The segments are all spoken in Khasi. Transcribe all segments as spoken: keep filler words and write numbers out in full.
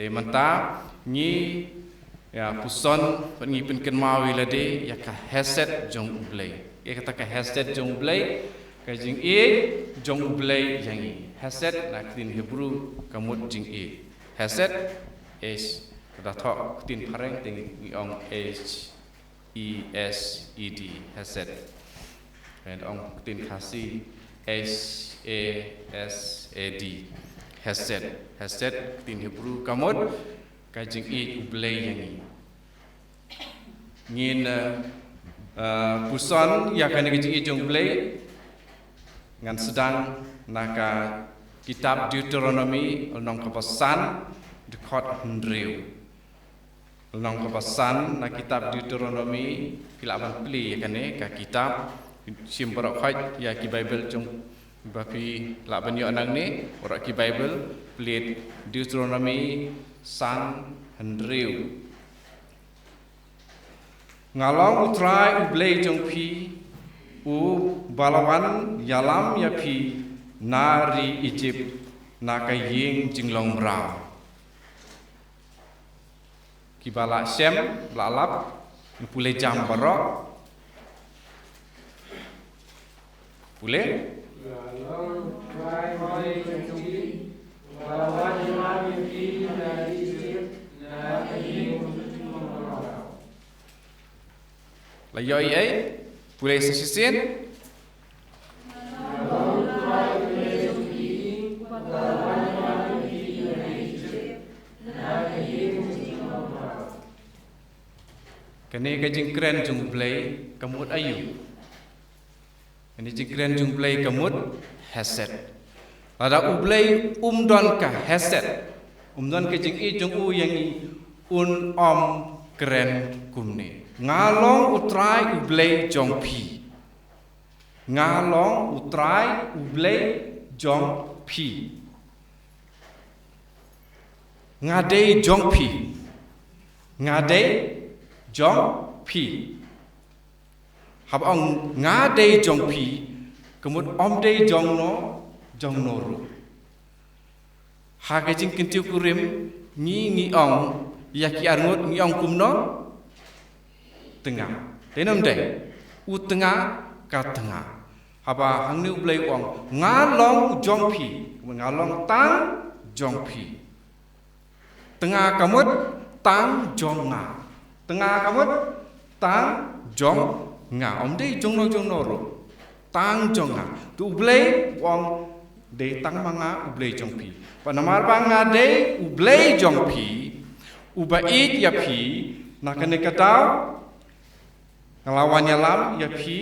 Te mynta ngi ïa puson, ngi pynkynmaw ïa lade ïa ka hesed jong U Blei. Ïa kata ka hesed jong U Blei, ka jingïeit jong U Blei ïa ngi. Hesed na ka ktien Hebrew ka mut jingïeit. Hesed, H, ka da thoh ka ktien phareng te ngi ong H E S E D, hesed. Ngi ong ka ktien Khasi, H A S A D, hesed. Hesed, ka ktien Hebrew ka mut ka jingïeit U Blei ïa ngi. Ngin, eh, eh, puson ïa kane ka jingïeit jong U Blei, ngan sdang na ka kitab Deuteronomi, lynnong kaba san, dkhot hynriew. Lynnong kaba san na kitab Deuteronomi, phi lah ban plie ïa kane ka kitab, shim baroh khoit ïa ki Bible jong ba phi lah ban ïoh nangne, baroh ki Bible, plie Deuteronomi san hynriew. Nga long U Trai U Blei jong phi, uba la wan ïalam ïa phi na ri Egypt, na ka ïing jinglong mraw. Kiba la shem, la lap, pule jam baroh. Pule? La ïohi ei? Pule sa shisien. Kane ka jingkren jong U Blei ka mut aïu? Kane jingkren jong U Blei ka mut hesed. Lada U Blei um don ka hesed, um don ka jingïeit jong u ïa ngi, un ym kren kumne. Nga long U Trai U Blei jong phi. Nga long U Trai U Blei jong phi. Nga dei jong phi. Nga dei jong phi. Haba ong nga dei jong phi, ka mut ym dei jong no, jong no ruh. Ha ka jingkyntiew kurim, ngi, ngi ong ïa ki arngut, ngi ong kumno? Tnga. Dei ne ym dei? U tnga, ka tnga. Haba hangne U Blei u ong, nga long jong phi, nga long tang jong phi. Tnga ka mut tang jong nga. Tnga ka mut tang jong nga. Ym dei jong no jong no ruh. Tang jong nga. Te U Blei u ong dei tang ma nga U Blei jong phi. Bad namar ba nga dei U Blei jong phi, uba ïeit ïa phi, na kane ka daw nga la wan ïalam ïa phi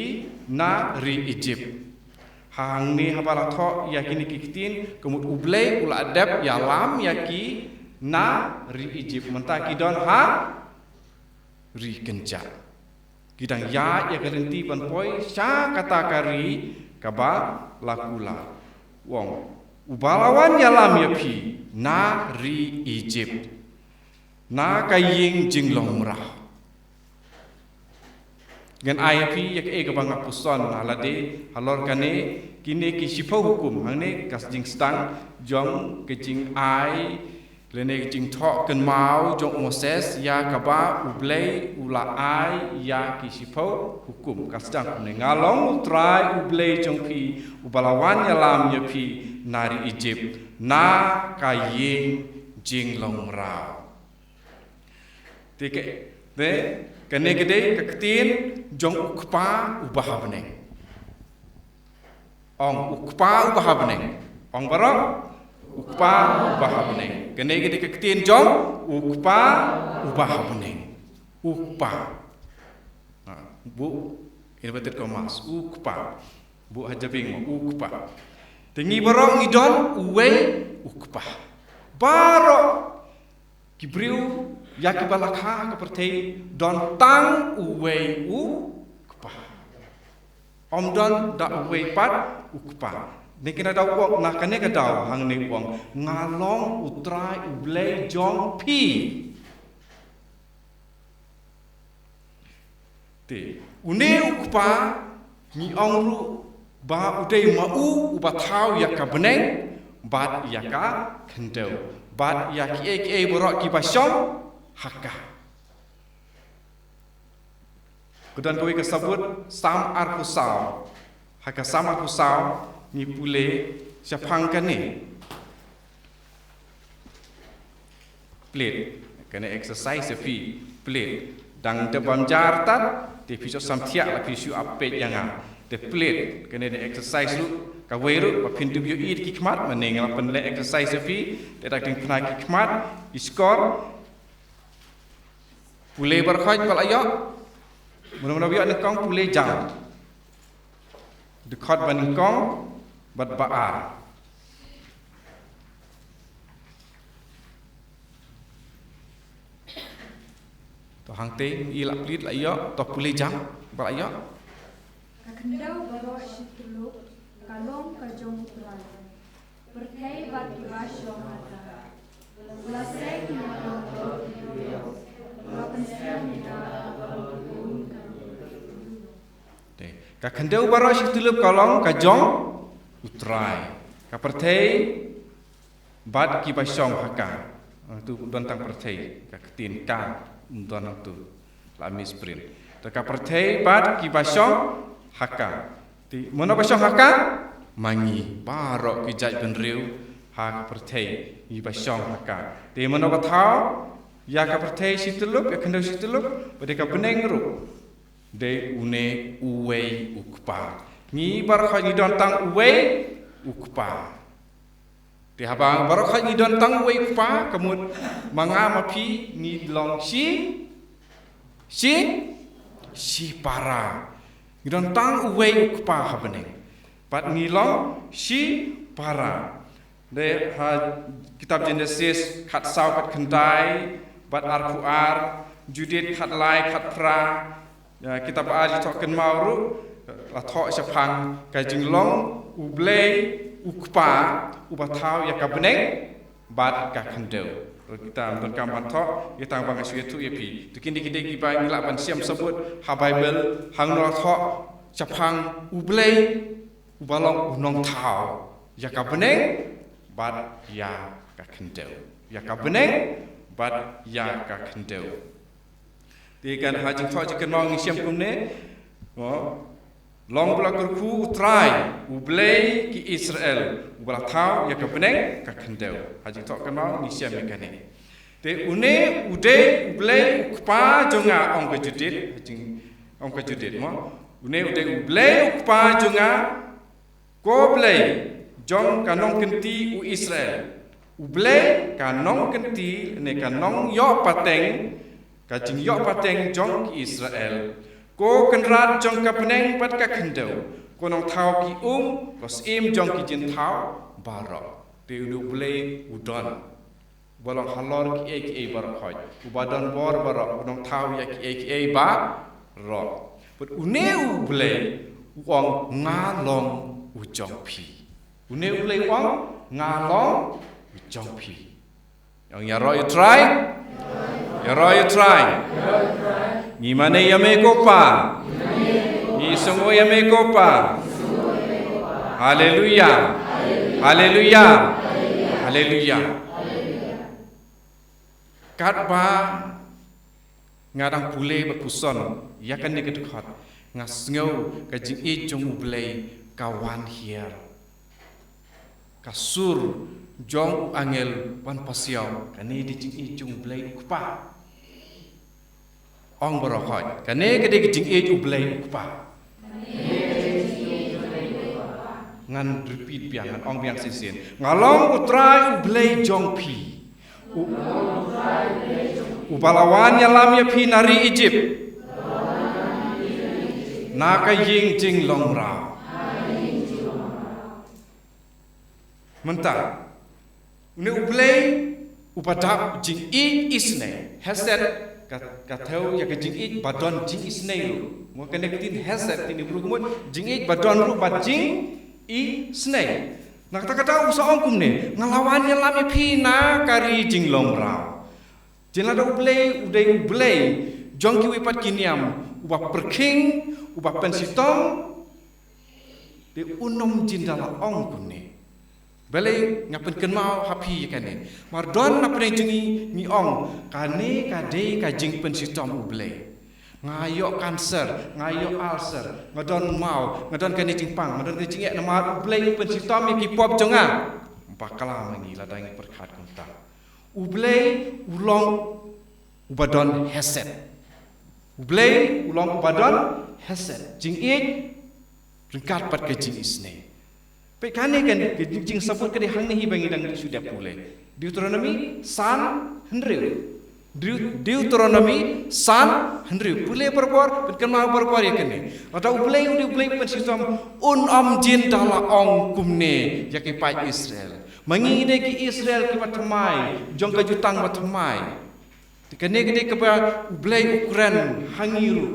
na ri Egypt. Hangne haba la thoh ïa kine ki ktien, ka mut U Blei u la dep ïalam ïa ki na ri Egypt. Mynta ki don ha ri kynjah. Ki dang ïaid ïa ka lynti ban poi sha kata ka ri kaba la kular. U ong, uba la wan ïalam ïa phi na ri Egypt, na ka ïing jinglong mraw. Ngan ai ïa phi ïa kaei kaba nga puson ha lade halor kane, kine ki shiphew hukum, hangne ka jingsdang jong ka jingai lane ka jingthoh kynmaw jong u Moses ïa kaba U Blei u la ai ïa ki shiphew hukum. Ka sdang kumne, nga long U Trai U Blei jong phi, uba la wan ïalam ïa phi na ri Egypt, na ka ïing jinglong mraw. Te ka, te kane ka dei ka ktien jong U Kpa uba ha bneng. Ong, U Kpa uba ha bneng. Ong baroh, U Kpa uba ha bneng. Kane ka dei ka ktien jong U Kpa uba ha bneng. U Kpa. Ha, buh inverted commas, U Kpa. Buh ha jabieng mo, U Kpa. Te ngi baroh ngi don uwei U Kpa. Baroh ki briew ïa kiba la kha ha ka pyrthei don tang uwei U Kpa. Ym don da uwei pat U Kpa. Ne kane ka daw u ong, na kane ka daw hangne u ong, nga long U Trai U Blei jong phi. Te une U Kpa ngi ong ruh ba u dei ma u uba thaw ïa ka bneng bad ïa ka khyndew. bad ïa kiei kiei baroh kiba shong ha ka. Ka don kawei ka sabut, Salm arphew saw. Ha ka Salm arphew saw, ngi pule shaphang kane. Plie. Kane exercise ïa phi. Plie. Dang da bam jar tat, te phi shu sam thiah la phi shu ap peit ïa nga. Te plie. Kane da exercise ruh, kawei ruh, ba phin dup ïohi da ki khmat, mynne nga la pynleh exercise ïa phi, te da dang phna ki khmat, ki skor. Pule baroh khoit ba la ïoh. Mano mano ba ïoh nyngkong pule jam. Dkhot ba nyngkong bad ba ar. To hangtei i la plie la ïoh, to pule jam ba la ïoh. Ka khyndew baroh shi tyllup ka long ka jong U Trai. Pyrthei bad kiba shong ha ka. La seng ïa ka, la pynseng ïa ka. Te, ka khyndew baroh shi tyllup ka long ka jong U Trai. Ka pyrthei bad kiba shong ha ka. Ah, tu don tang pyrthei, ka ktien ka, don tu. La misprint. Te ka pyrthei bad kiba shong ha ka. Te mano ba shong ha ka? Ma ngi baroh ki jaitbynriew ha ka pyrthei, ngi ba shong ha ka. Te mano ba thaw ïa ka pyrthei shi tyllup, ïa ka khyndew shi tyllup, bad ïa ka bneng ruh? Dei une uwei U Kpa. Ngi baroh khoit ngi don tang uwei U Kpa. Te haba baroh khoit ngi don tang uwei U Kpa, ka mut ma nga ma phi ngi long shi, shi, shipara. Ngi don tang uwei U Kpa ha bneng. Bad ngi long shipara. Te ha kitab Jenesis khatsaw khatkhyndai bad arphew ar, Judith khatlai khatphra, ïa, kitab ar Jingthoh Kynmaw ruh la thoh shaphang ka jinglong U Blei U Kpa uba thaw ïa ka bneng bad ka khyndew. Ruh kita ym donkam ban thoh, ïa tang ba nga shu ïathuh ïa phi. To kine ki dei kiba ngi lah ban shem sabut ha Baibl, hangno la thoh shaphang U Blei uba long u nongthaw ïa ka bneng bad ïa ka khyndew. Ïa ka bneng bad ïa ka khyndew. Te kan ha Jingthoh Jingkynmaw ngi shem kumne. Oh. Long ba la kyrkhu U Trai, U Blei ki Israel, uba la thaw ïa ka bneng ka khyndew. Ha Jingthoh Kynmaw ngi shem ïa kane. Te une u dei U Blei U Kpa jong nga, ong ka Judith, ha jing, ong ka Judith mo. Une u dei U Blei U Kpa jong nga, ko Blei jong ka nongkynti u Israel. U Blei ka nongkynti ne ka nongïoh pateng, ka jingïoh pateng jong ki Israel. Ko Kynrad jong ka bneng bad ka khyndew, ko Nongthaw ki um, ko Syiem jong ki jingthaw baroh. Te une U Blei u don, uba long halor kiei kiei baroh khoit, uba don bor baroh, u nongthaw ïa kiei kiei baroh. Bad une U Blei u ong, nga long u jong phi. Une U Blei u ong, nga long u jong phi. Ong, ïaroh ïa U Trai. Ïaroh ïa U Trai. Ngi mane ïa me ko Pa. Ngi sngew ïa me ko Pa. Haleluia. Haleluia. Haleluia. Katba nga dang pule bad puson ïa kane ka dkhot, nga sngew ka jingïeit jong U Blei ka wan hiar. Ka sur jong u angel wan pasiaw, kane dei jingïeit jong U Blei U Kpa. Ong baroh khoit, kane ka dei ka jingïeit U Blei U Kpa. Ngan repeat biang, ngan ong biang shisien. Nga long U Trai U Blei jong phi, u, uba la wan ïalam ïa phi na ri Ijipt. Na ka ïing jinglong mraw. Mynta, une U Blei uba dap jingïeit isynei, hesed, ka, ka thew ïa ka jingïeit ba don jingisynei ruh. Mo, kane ka ktien hesed, ktien Hebru ka mut jingïeit ba don ruh bad jingisynei. Na kata ka daw u sa ong kumne, nga la wan ïalam ïa phi na ka ri jinglong mraw. Jin lada U Blei u dei U Blei jong kiwei pat ki niam, uba pyrkhing, uba pynshitom, te un ym jin da la ong kumne. Balei nga pynkynmaw ha phi ïa kane? Namar don na pdeng jong ngi ngi ong, kane ka dei ka jingpynshitom U Blei. Nga ïoh cancer, nga ïoh ulcer, nga don maw, nga don kane jingpang, nga don kane jingeh, namar U Blei u pynshitom ïa ki pop jong nga. Bakla ma ngi lada ngi pyrkhat kumta. U Blei u long uba don hesed. U Blei u long uba don hesed, jingïeit ryngkat bad ka jingisynei. Peit kane kan ka jing, jingsabuh ka dei hangne hi ba ngi dang shu dep pule. Deuteronomi san hynriew. Deut-, Deuteronomi san hynriew. Pule barabor, pynkynmaw barabor ïa kane. Lada U Blei u dei U Blei pynshitom, un ym jin da la ong kumne ïa ki paid Israel. Ma ngi dei ki Israel kiba thymmai jong ka jutang ba thymmai. Te kane ka dei kaba U Blei u kren ha ngi ruh.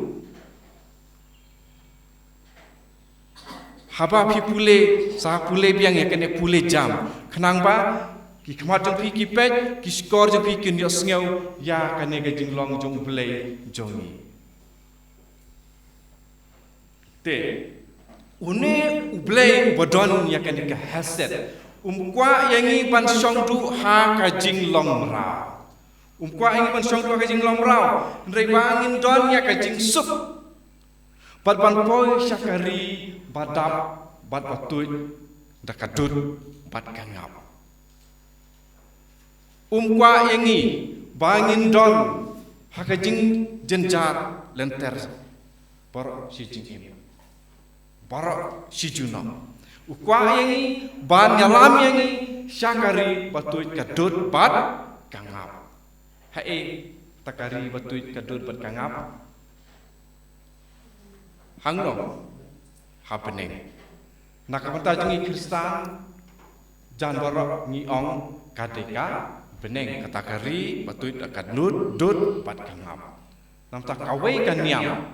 Haba phi pule, sa pule biang ïa kane, pule jam. Khnang ba ki khmat jong phi ki peit, ki shkor jong phi kin ïohsngew ïa kane ka jinglong jong U Blei jong ngi. Te une U Blei uba don ïa kane ka hesed, um kwah ïa ngi ban shong duh ha ka jinglong mraw. Um kwah ïa ngi ban shong duh ha ka jinglong mraw, hynrei ba ngin don ïa ka jingsuk bad ban poi sha ka ri ba dap bad ba tuid da ka dud bad ka ngap. Um kwah ïa ngi ba ngin don ha ka jingjynjar lynter baroh shi jingim, baroh shi junom. U kwah ïa ngi ban ïalam ïa ngi sha ka ri ba tuid ka dud bad ka ngap. Haei kata ka ri ba tuid ka dud bad ka ngap? Hangno? Ha bneng. Na ka bynta jong ngi Khristan, jan baroh ngi ong ka dei ka bneng, kata ka ri ba tuid ka dud, dud bad ka ngap. Namar kawei ka niam,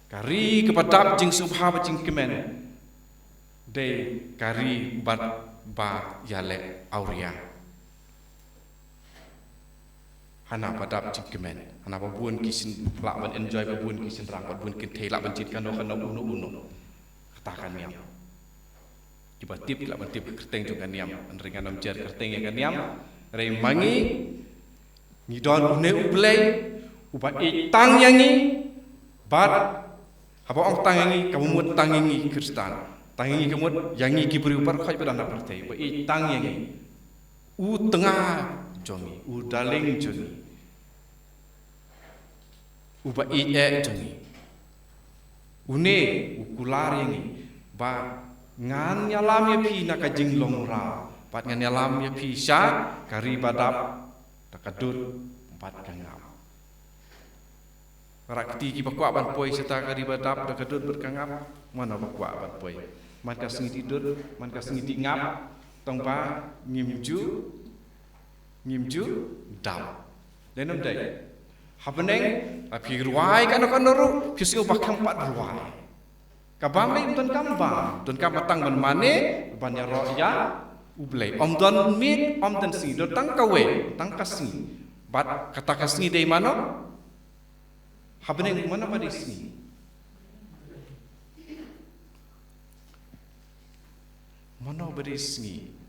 ka ri kaba dap jingsngewbha bad jingkmen, dei ka ri bad ba ïaleh awria. Hana ba dap jingkmen, hana ba bun ki syn-, lah ban enjoy, ba bun ki shynrang, ba bun ki kynthei, lah ban jied kano kano, uno uno. Kata ka niam. Kiba tip ki lah ban tip ka kyrteng jong ka niam. Hynrei ngan ym jer kyrteng ïa ka niam. Hynrei ma ngi ngi don une U Blei uba ïeit tang ïa ngi, bad haba ong tang ïa ngi, kaba mut tang ïa ngi Khristan, tang ïa ngi ka mut ïa ngi ki briew baroh khoit ba don ha pyrthei, uba ïeit tang ïa ngi. U tnga jong ngi, u darling jong ngi, uba ïeit eh jong ngi. Une u kular ïa ngi ba ngan ïalam ïa phi na ka jinglong mraw, bad ngan ïalam ïa phi sha ka ri ba dap da ka dud bad ka ngap. Para kti kiba kwah ban poi shata ka ri ba dap da ka dud bad ka ngap, mano ba kwah ban poi? Man ka sngi dih dud, man ka sngi dih ngap, tang ba ngim ju, ngim ju dap. Dei ne ym dei? Ha bneng, ha phi rwai kano kano ruh, phi sngew ba kham pat rwai. Ka bam dei ym donkam bam, donkam ba tang ban mane, ban ïaroh ïa U Blei. Ym don miet, ym don sngi, don tang kawei, tang ka sngi. Bad kata ka sngi dei mano? Ha bneng mano ba dei sngi? Mano ba dei sngi?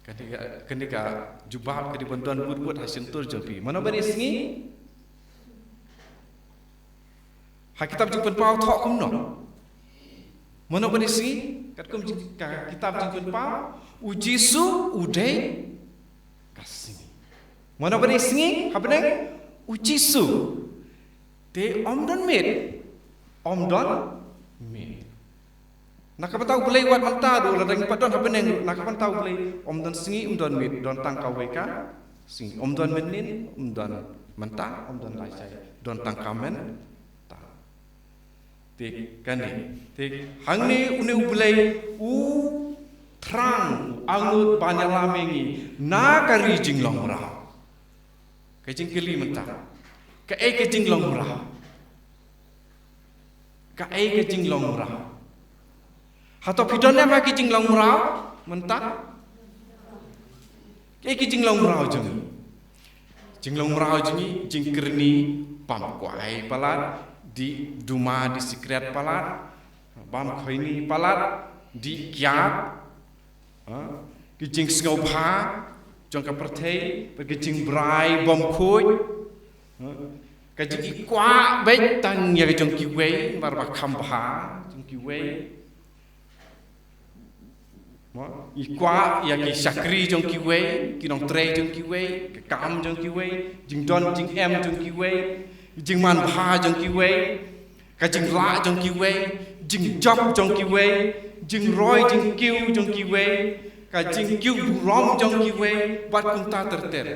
Kane ka, kane ka jubab ka dei ban don bud bud ha shyntur jong phi. Mano ba dei sngi? Ha kitab Jingpynpaw thoh kumno? Mano ba dei sngi? Katkum jing-, ka kitab Jingpynpaw, U Jisu u dei ka sngi. Mano ba dei sngi ha bneng? U Jisu. Te ym don miet, ym don miet. Na ka bynta U Blei wat mynta ruh, lada ngi pat don ha bneng ruh, na ka bynta U Blei ym don sngi, ym don miet, don tang kawei ka sngi. Ym don mynnin, ym don mynta, ym don lashai, don tang ka mynta. Te kane, te hangne une U Blei u thrang, u angnud ban ïalam ïa ngi na ka ri jinglong mraw. Ka jingkylli mynta, kaei ka jinglong mraw? Kaei ka jinglong mraw? Hato phi don em ha ka jinglong mraw mynta? Kaei ka jinglong mraw jong ngi? Jinglong mraw jong ngi, jingkyrni, bam kwai palat, dih duma dih sikret palat, bam khoini palat, dih kiad, ha? Ki jingsngewbha jong ka pyrthei, bad ki jingbrai bymkhuid, ha? Ka jingikwah beit tang ïa ka jong kiwei, namar ba kham bha jong kiwei. Mo, i kwah ïa ki shakri jong kiwei, ki nongtrei jong kiwei, ka kam jong kiwei, jingdon jingem jong kiwei, jingmanbha jong kiwei, ka jinglah jong kiwei, jingjop jong kiwei, jingroi jingkiew jong kiwei, ka jingkiew burom jong kiwei, bad kumta ter ter.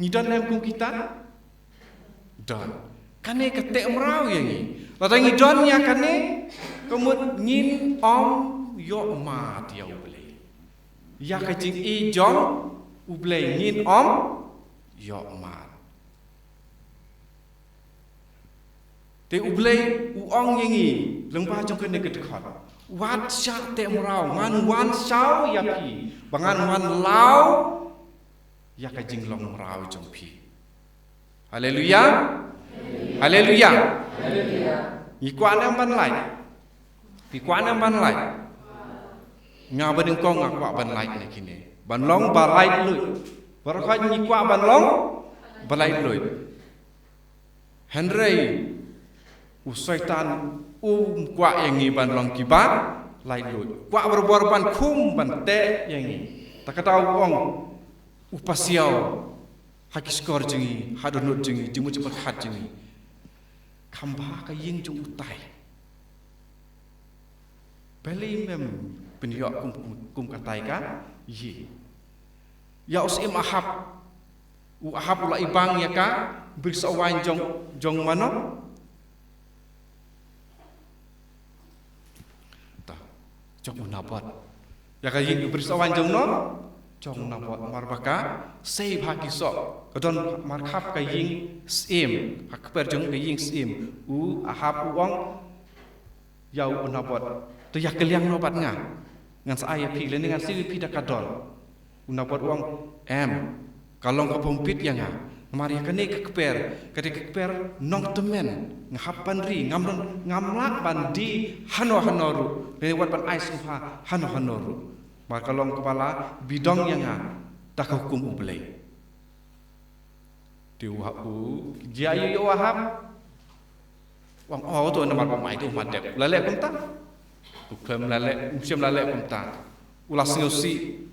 Ngi don em kum kita? Don. Kane ka teh mraw ïa ngi. Lada ngi don ïa kane, ka mut ngin ym ïoh mad ïa U Blei. Ïa ka jingïeit jong U Blei ngin ym ïoh mad. Te U Blei u ong ïa ngi lyngba jong kane ka dkhot, wat shah teh mraw, ngan wan shaw ïa phi, ba ngan wan law ïa ka jinglong mraw jong phi. Haleluya. Haleluya. Ngi kwah ne em ban lait? Phi kwah ne em ban lait? Nga ba nyngkong nga kwah ban lait na kine. Ban long ba lait luid. Baroh khoit ngi kwah ban long ba lait luid. Hynrei u Soitan um kwah ïa ngi ban long kiba lait luid. Kwah barabor ban khum ban teh ïa ngi. Ta kata u ong, u pasiaw ha ki shkor jong ngi, ha dohnud jong ngi, jingmut jingpyrkhat jong ngi. Kham bha ka ïing jong utai. Balei mem pynïoh kum, kum, kum katai ka ïing? Ïa u syiem Ahab. U Ahab u la ibang ïa ka briew soh waiñ jong, jong mano? Ta, jong u Nabot. Ïa ka ïing briew soh waiñ jong no? Jong u Nabot. Namar ba ka sei bha ki soh. Ka don markhap ka ïing syiem. Ha kper jong ka ïing syiem. U Ahab u ong, ïa u Nabot, to ïa kylliang noh bad nga. Ngan sa ai ïa phi, lane ngan siew ïa phi da ka dor. U Nabot u ong, em, ka long kaba ym-bit ïa nga. Namar ïa kane ka kper, kane ka kper nongtymmen, nga hap ban ri, ngam don, ngam lah ban die hano hano ruh, lane wat ban ai sngewbha hano hano ruh. Namar ka long kaba la bidong ïa nga da ka hukum U Blei. Te u ha-, u jia ïa u Ahab. Ong, oh, to namar u mai te u mat dep. La leh kumta. U khlem la leh, um shym la leh kumta. U la sngewsih.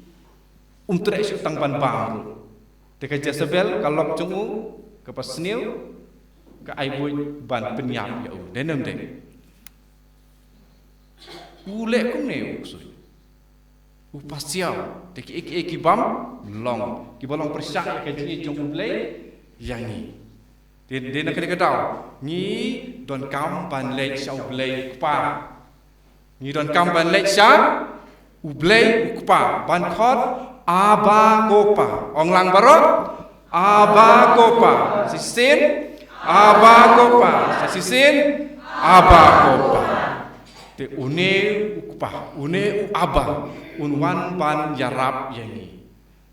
Um treh shuh tang ban bam ruh. Te ka Jezebel, ka lok jong u, kaba sniew, ka ai buit ban pynïap ïa u. Dei ne ym dei? U leh kumne u ksuid. U pasiaw, te kiei kiei ki bym long, kiba long pyrshah ïa ka jingïeit jong U Blei ïa ngi. Te, te na kane ka daw, ngi donkam ban leit sha U Blei U Kpa. Ngi donkam ban leit sha U Blei U Kpa, ban khot, Abba ko Pa. Ong lang baroh, Abba ko Pa. Shisien, Abba ko Pa. Shisien, Abba ko Pa. Te une U Kpa, une u Abba, un wan ban ïarap ïa ngi.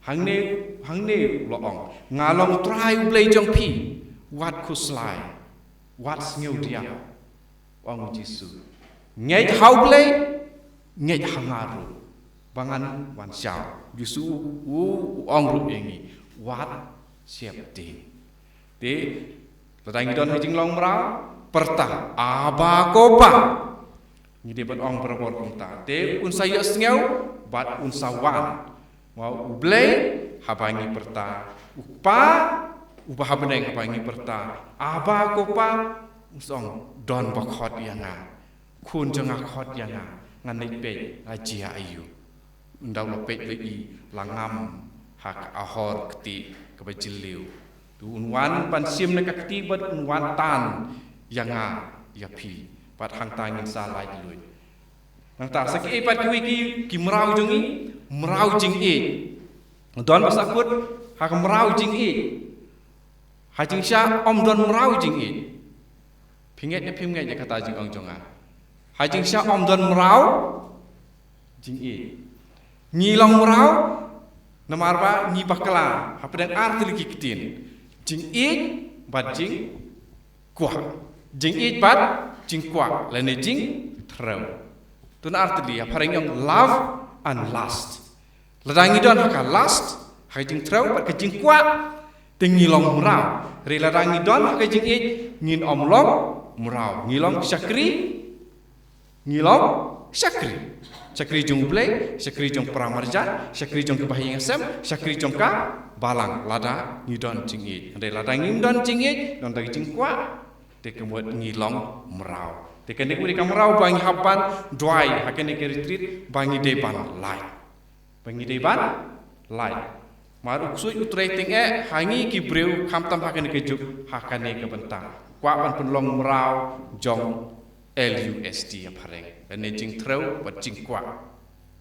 Hangne, hangne u la ong, nga long U Trai U Blei jong phi, wat khuslai, wat sngewdiah, ong u Jisu. Ngeit ha U Blei, ngeit ha nga ruh, ba ngan wan shaw. U Jisu u, u, u ong ruh ïa ngi, wat sheptieng. Te, lada ngi don ha jinglong mraw, pyrta, Abba ko Pa. Ngi dei ban ong barabor kumta. Te un sa ïohsngew bad un sa wan. Mo U Blei haba ngi pyrta. U Kpa uba ha bneng haba ngi pyrta, Abba ko Pa, un sa ong, don ba khot ïa nga. Khun jong nga khot ïa nga. Ngan leit peit la jia aïu. Ynda u la peit la i, la ngam ha ka ahor ktieh kaba jylliew. Te un wan ban shim na ka kti bad un wan tan ïa nga ïa phi. Bad hangta ngin sa lait luid. Nangta sa kiei pat kiwei ki, ki mraw jong ngi, mraw jingïeit. Don ba sahkut ha ka mraw jingïeit. Ha jingshisha ym don mraw jingïeit. Phi ngeit ne phim ngeit ïa kata jingong jong nga? Ha jingshisha ym don mraw jingïeit. Ngi long mraw namar ba ngi bakla hapdeng ar tylli ki ktien. Jingïeit bad jingkwah. Jingïeit bad jingkwah lane jingthrew. Tun artylli ha phareng ong love and lust. Lada ngi don ha ka lust, ha ka jingthrew bad ka jingkwah, te ngi long mraw. Hynrei lada ngi don ha ka jingïeit, ngin ym long mraw. Ngi long shakri, ngi long shakri. Shakri jong U Blei, shakri jong para marjan, shakri jong ki bahaïing hasem, shakri jong ka balang. Lada ngi don jingïeit. Hynrei lada ngim don jingïeit, don da ka jingkwah, te ka mut ngi long mraw. Te kane ka mut ka mraw ba ngi hap ban duwai ha kane ka retreat, ba ngi dei ban lait. Ba ngi dei ban lait. Namar u ksuid u trei tyngeh ha ngi ki briew, khamtam ha kane ka juk, ha kane ka bynta. Kwah ban pynlong mraw jong L U S T ha phareng. Lane jingthrew bad jingkwah.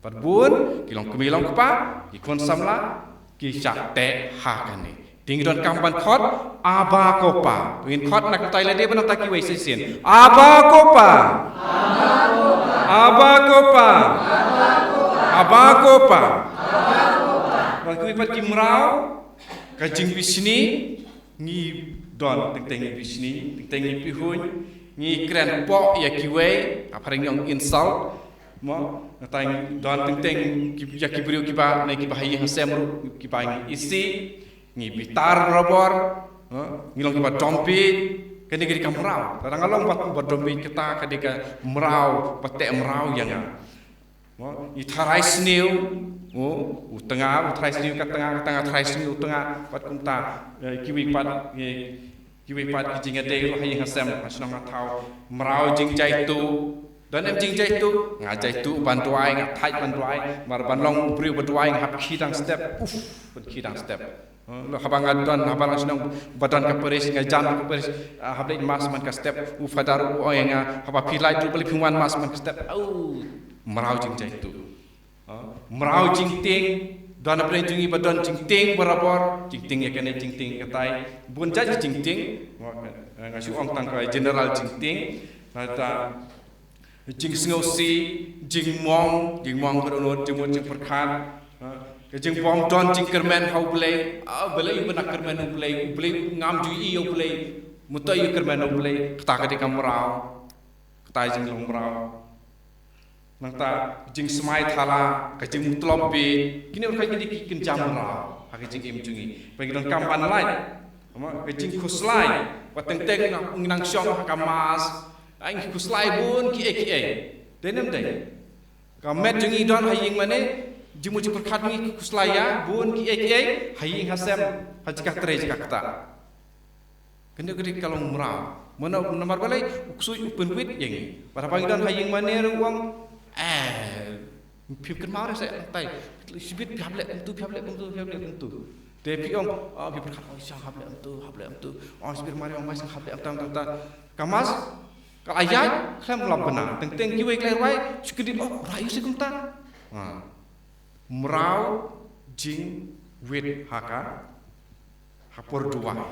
Bad bun ki longkmie longkpa, ki khun samla, ki shah teh ha kane. Te ngi donkam ban khot, Aba Ko Pa. Ngin khot na ka bynta lade bad na ka bynta kiwei shisien. Aba Ko Pa. Aba Ko Pa. Aba Ko Pa. Bad kiwei pat ki mraw, ka jingbishni, ngi don teng teng ngi bishni, teng teng ngi pihuiñ, ngi kren poh ïa kiwei, ha phareng ong insult. Mo, nangta ngi don teng teng ki, ïa ki briew kiba, ne kiba haïing hasem ruh, kiba ngi isih, ngi bitar barabor, ha, ngi long kiba dombit, kane ka dei ka mraw. Lada nga long ba, ba dombit kata ka dei ka mraw, ba teh mraw ïa nga. Mo, ngi tharai sniew, mo, u tnga, u tharai sniew ka tnga, ka tnga tharai sniew u tnga, pat kumta, eh, kiwei pat, eh, kiwei pat ki jingïadei ruh ha ïing ha sem, ha shnong ha thaw, mraw jingjaituh, don em jingjaituh, nga jaituh ban duwai, nga thait ban duwai, namar ban long u briew ba duwai, nga hap khie dang step, uf, ban khie dang step. Haba nga don, haba nga shnong, ba don ka parish, nga jan ka parish, ah, hap leit mass man ka step, u father u ong ïa nga, haba phi lait ruh balei phim wan mass man ka step. Au, mraw jingjaituh. Ah, mraw jingtieng, don hapdeng jong ngi ba don jingtieng barabor, jingtieng ïa kane jingtieng ïa katai. Bun jait jingtieng, nga, nga shu ong tang ka general jingtieng. Kata, jingsngewsih, jingmong, jingmong ka dohnud, jingmut jingpyrkhat, ha, ka jingbym don jingkyrmen ha U Blei, ah, balei u ba na kyrmen U Blei, U Blei ngam ju ïohi ïa U Blei, mynta u kyrmen U Blei, kata ka dei ka mraw, kata jinglong mraw. Nangta jingsmai thala, ka jingmutlop bit, kine ruh ki dei ki kynja mraw ha ka jingim jong ngi. Ba ngi donkam ban lait, namar ka jingkhuslai, ba teng teng ngi nang shong ha ka mass, ai ngi khuslai bun kiei kiei. Dei ne ym dei? Ka met jong ngi don ha ïing mane, jingmut jingpyrkhat ngi khuslai ïa bun kiei kiei ha ïing ha sem, ha jaka trei jaka ktah. Kane ka dei ka long mraw. Mano namar balei u ksuid u pynwit ïa ngi. Bad haba ngi don ha ïing mane ruh u ong, eh, phim kynmaw re seh nangtai. Shibit phi hap leh kumtu, phi hap leh kumtu, phi hap leh kumtu. Te phi ong, oh, phi pyrkhat, oh, shang hap leh kumtu, hap leh kumtu. Oh, shibit mari ong, mai shang hap leh kumtu, kumtu. Ka mass ka la ïaid khlem la bna. Teng teng kiwei ki la rwai, shu kyndit, oh, rwai seh kumta. Ha. Mraw jingwit ha ka, ha por duwai.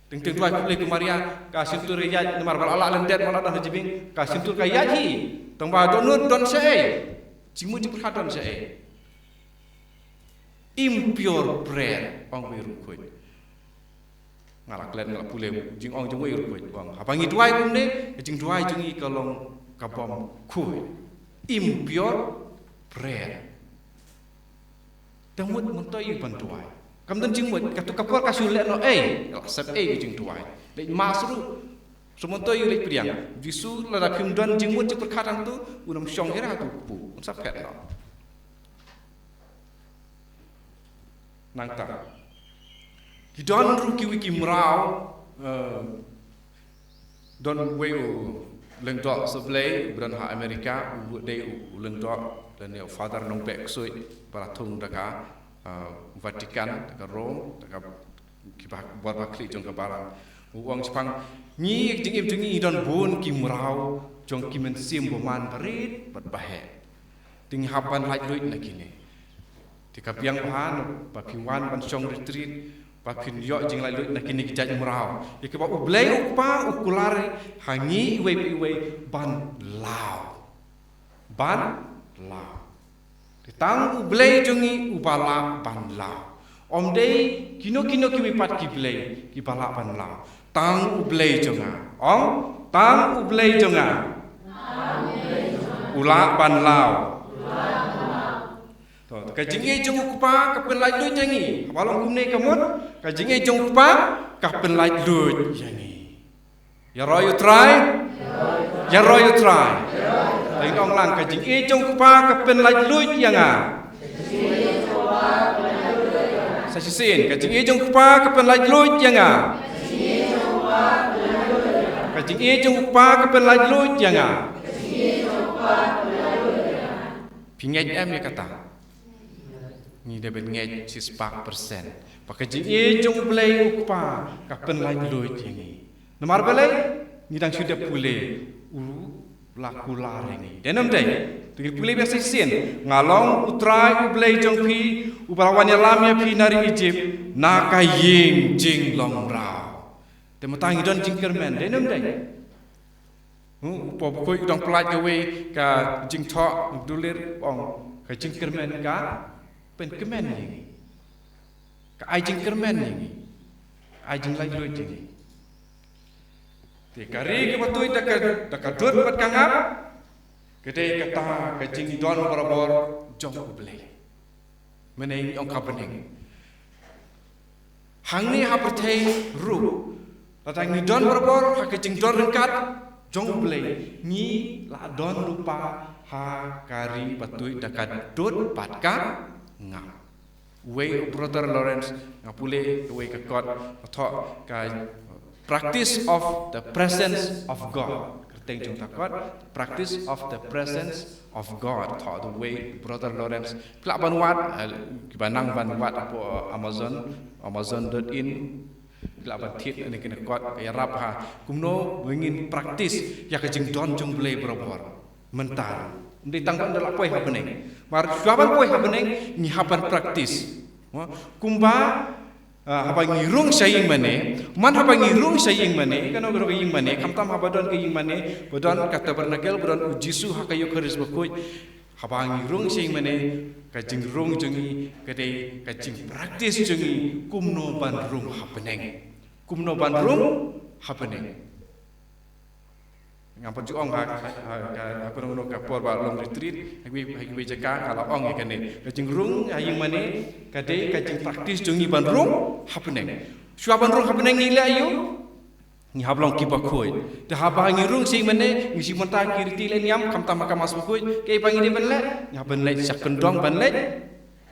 Teng teng duwai, khublei ko Maria, ka shyntur ka ïaid, namar ba la lah lyndet, ba la don ha jingbiang, ka shyntur ka ïaid hi. Tang ba dohnud don shaei. Jingmut jingpyrkhat don shaei. Impure prayer, ong uwei u riewkhuid. Nga la klet, nga la pule jingong jong uwei u riewkhuid, ong, haba ngi duwai kumne, ka jingduwai jong ngi ka long kabym khuid. Impure prayer. Te mut mynta ïa u ban duwai. Kam don jingmut, kato ka por ka shu lehnohei, ka la sepei ka jingduwai. Leit mass ruh, shu mynta ïa u leit pdiang. Jisu lada phim don jingmut jingpyrkhat hangto, un ym shong hi ra hato u kpu, un sa phet noh. Nangta ki don ruh kiwei ki mraw, eh, don uwei u lyngdoh Blei, u ba don ha America, u dei u, u lyngdoh, lane u Father Nongbeh Ksuid, ba la thung da ka, ah, Vatican, da ka Rome, da ka, kiba, bor ba khlieh jong ka balang. U ong shaphang, ngi jingim jong ngi don bun ki mraw, jong ki mynsiem bymman barit, bad baheh. Te ngi hap ban laitluid na kine. Te ka biang bha, ba phi wan ban shong retreat, ba phin ïoh jinglaitluid na kine ki jait mraw. Ïa kaba U Blei U Kpa u kular ha ngi iwei pa iwei ban law. Ban law. Te tang U Blei jong ngi uba lah ban law. Ym dei kino kino kiwei pat ki blei kiba lah ban law. Tang U Blei jong nga. Ong, tang U Blei jong nga u lah ban law. To, ka jingïeit jong u Kpa ka pynlait luid ïa ngi. Haba long kumne ka mut, ka jingïeit jong u Kpa ka pynlait luid ïa ngi. Ïaroh ïa U Trai. Ïaroh ïa U Trai. Te ngin ong lang, ka jingïeit jong u Kpa ka pynlait luid ïa nga. Sa shisien, ka jingïeit jong u Kpa ka pynlait luid ïa nga. Ka jingïeit jong u Kpa ka pynlait luid ïa nga. Phi ngeit em ïa kata? Ngi dei ban ngeit shispah persen ba ka jingïeit jong U Blei u Kpa ka pynlait luid ïa ngi. Namar balei? Ngi dang shu dep pule, u la kular ïa ngi. Dei ne ym dei? To ngin pule biang sa shisien. Nga long U Trai U Blei jong phi, uba la wan ïalam ïa phi na ri Ijipt na ka ïing jinglong mraw. Te mynta ngi don jingkyrmen, dei ne ym dei? Hmm, u Paul bakhuid u dang pyllait kawei ka jingthoh dulir, ong, ka jingkyrmen ka pynkmen ïa ngi. Ka ai jingkyrmen ïa ngi. Ka ai jinglait luid ïa ngi. Te ka ri kaba tuid da ka, da ka dud bad ka ngap, ka dei kata ka jingdon barabor jong U Blei. Mynne ngi ong ka bneng. Hangne ha pyrthei ruh, lada ngi don barabor ha ka jingdon ryngkat jong U Blei, ngi la don lypa ha ka ri ba tuid da ka dud bad ka ngap. Uwei u Brother Lawrence, nga pule uwei ka kot, ka thoh ka practice of the presence of God. Kyrteng jong ka kot, practice of the presence of God. Thoh da uwei u Brother Lawrence. Phi lah ban wad, eh, kiba nang ban wad hapoh Amazon, amazon dot in. Phi lah ban thied ïa kane ka kot, ka ïarap ha kumno ba ngin practice ïa ka jingdon jong U Blei barabor. Mynta. Ym dei tang ban da la poi ha bneng. Namar shuwa ban poi ha bneng, ngi hap ban practice. Mo, kumba, ah, haba ngi rung sha ïing mane, man haba ngi rung sha ïing mane, kano kano ka ïing mane, khamtam haba don ka ïing mane, ba don ka tabernacle, ba don U Jisu ha ka Eukharist bakhuid. Haba ngi rung sha ïing mane, ka jingrung jong ngi ka dei ka jingpractice jong ngi kumno ban rung ha bneng. Kumno ban rung ha bneng. Ngam pat ju ong ha, ha, ha, ha, ha kano kano ka por ba long retreat, ha kiwei, ha kiwei jaka nga la ong ïa kane. Ka jingrung ha ïing mane ka dei ka jingpractice jong ngi ban rung ha bneng. Shuwa ban rung ha bneng ngi leh aïu? Ngi hap long kiba khuid. Te haba ngi rung sha ïing mane, ngi shu mynta ki riti leh niam, khamtam ha ka Mass bakhuid, kaei ba ngi dei ban leh? Ngi hap ban leit sha kyndong ban leit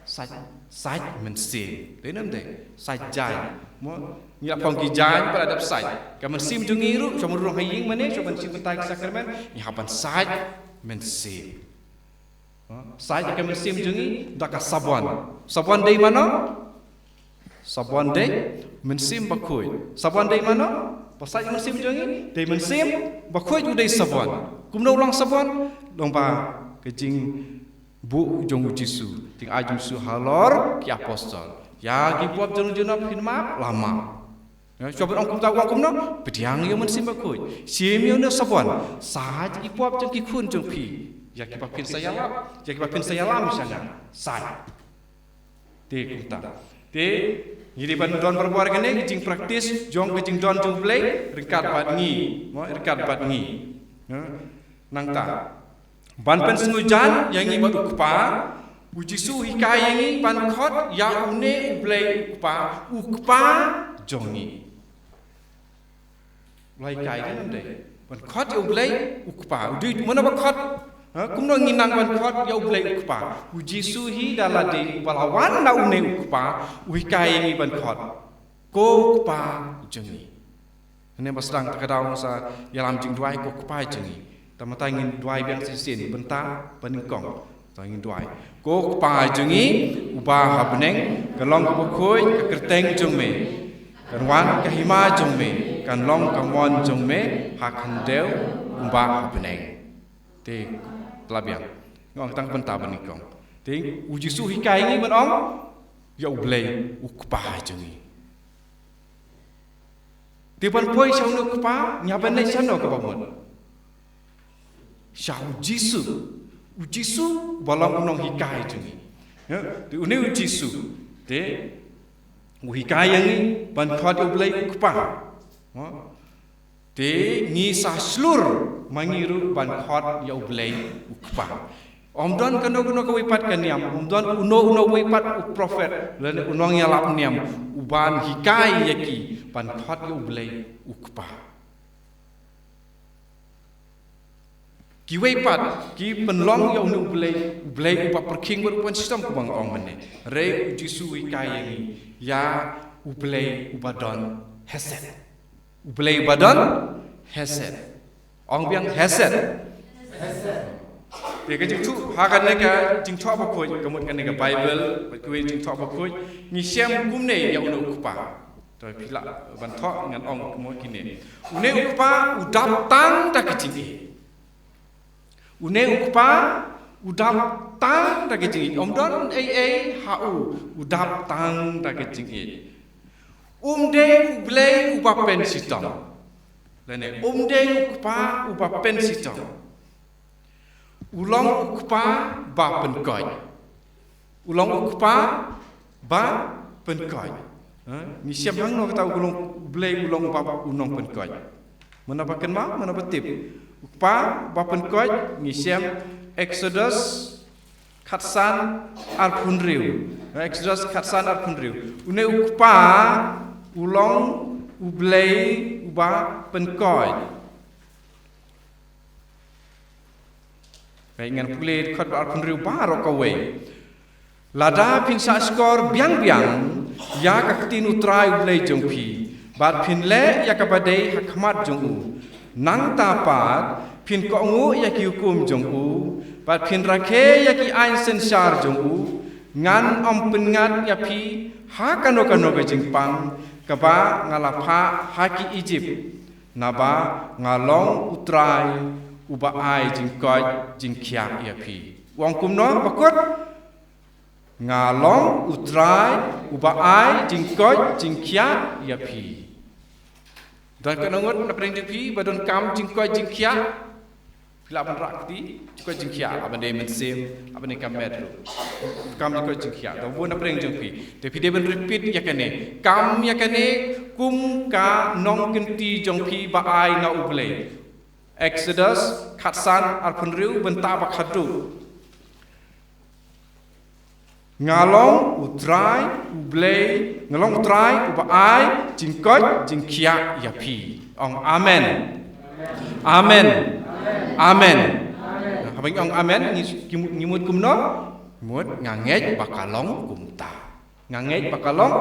sait, sait mynsiem. Dei ne ym dei? Sait jaiñ. Mo, ngi la phong ki jaiñ, ba la dep sait. Ka mynsiem jong ngi ruh, shuwa ban rung ha ïing mane, shuwa ban shu mynta ki sakramen, ngi hap ban sait mynsiem. Ha? Sait ka mynsiem jong ngi da ka sabon. Sabon dei mano? Sabon dei mynsiem bakhuid. Sabon dei mano? Ba sait mynsiem jong ngi, dei mynsiem bakhuid u dei sabon. Kumno u long sabon? Long ba ka jingbuh jong U Jisu, jingai jong U Jisu halor ki apostol. Ïa ki pop jong u junom phin map, la map. Ïa, shuwa ban ong kumta, ong kumno? Pdiang ïa u Mynsiem Bakhuid. Shim ïa une u sabon. Sait ïa ki pop jong ki khun jong phi. Ïa kiba phin sa ïalam. Ïa kiba phin sa ïalam sha nga. Sait. Te kumta. Te ngi dei ban don barabor kane, ka jingpractice jong ka jingdon jong U Blei ryngkat bad ngi. Mo, ryngkat bad ngi. Ha? Nangta. Ban pynsngewjan ïa ngi bad u Kpa, U Jisu u hikai ïa ngi ban khot ïa une U Blei u Kpa, u Kpa jong ngi. U la hikai, dei ne ym dei? Ban khot ïa U Blei u Kpa. U dei mano ba khot? Ha, kumno ngi nang ban khot ïa U Blei u Kpa? U Jisu hi da lade uba la wan na une u Kpa, u hikai ïa ngi ban khot, ko Kpa jong ngi. Hynne ba sdang ta ka daw sa ïalam jingduwai, ko Kpa jong ngi. Te mynta ngin duwai biang shisien bynta ba nyngkong. Te ngin duwai. Ko Kpa jong ngi uba ha bneng, kan long kaba khuid ka kyrteng jong me. Kan wan ka hima jong me, kan long ka mon jong me ha khyndew kumba ha bneng. Te la biang. Nga ong tang bynta ba nyngkong. Te U Jisu hikai ngi ban ong ïa U Blei u Kpa jong ngi. Te ban poi sha une u Kpa, ngi hap ban leit shano kaba mut? Sha U Jisu. U Jisu ba long u nonghikai jong ngi. Ïa, te une U Jisu. Te U hikai ïa ngi ban khot ïa U Blei U Kpa. Te ngi sa shlur ma ngi ruh ban khot ïa U Blei U Kpa. Ym don kano kano kawei pat ka niam, ym don uno uno uwei pat u prophet lane u nongïalap niam uban hikai ïa ki ban khot ïa U Blei U Kpa. Kiwei pat ki pynlong ïa une U Blei, U Blei uba pyrkhing bad uba pynshitom, kumba nga ong mynne. Hynrei U Jisu u hikai ïa ngi ïa U Blei uba don hesed. U Blei uba don hesed. Ong biang, hesed. Te ka jingthoh ha kane ka Jingthoh Bakhuid, ka mut kane ka Baibl bad kiwei Jingthoh Bakhuid, ngi shem kumne ïa une U Kpa. To phi lah ban thoh, ngan ong kumno kine. Une U Kpa u dap tang da ka jingïeit. Une U Kpa u dap tang da ka jingïeit. Ym don ei ei ha u, u dap tang da ka jingïeit. Um dei U Blei uba pynshitom. Lane um dei U Kpa uba pynshitom. U long U Kpa ba pynkoit. U long U Kpa ba pynkoit. Ha? Ngi shem hangno kata u long U Blei u long uba u nongpynkoit. Mano ba kynmaw, mano ba tip. U Kpa ba pynkoit, ngi shem Exodus khatsan arphew hynriew. Ha, Exodus khatsan arphew hynriew. Une U Kpa u long U Blei uba pynkoit. Ngan pule dkhot ba arphew hynriew baroh kawei. Lada phin shahshkor biang biang ïa ka ktien U Trai U Blei jong phi, bad phin leh ïa kaba dei ha khmat jong u, nangta pat phin kohnguh ïa ki hukum jong u, bad phin rakhe ïa ki aiñ synshar jong u, ngan ym pynngat ïa phi ha kano kano ka jingpang kaba nga la phah ha ki Ijipt. Naba nga long U Trai uba ai jingkoit jingkhiah ïa phi. U ong kumno ba kut? Nga long U Trai uba ai jingkoit jingkhiah ïa phi. Don katno ngut na pdeng jong phi ba donkam jingkoit jingkhiah? Phi lah ban rah kti, jingkoit jingkhiah, lah ban dei mynsiem, lah ban dei ka met ruh. Kam jingkoit jingkhiah, don bun na pdeng jong phi. Te phi dei ban repeat ïa kane. Kam ïa kane kum ka nongkynti jong phi ba ai na U Blei. Exodus khatsan arphew hynriew bynta ba khatduh. Nga long U Trai U Blei, nga long U Trai uba ai jingkoit jingkhiah ïa phi. Ong amen. Amen. Amen. Haba ngi ong amen, ngi, ngi mut kumno? Mut nga ngeit ba ka long kumta. Nga ngeit ba ka long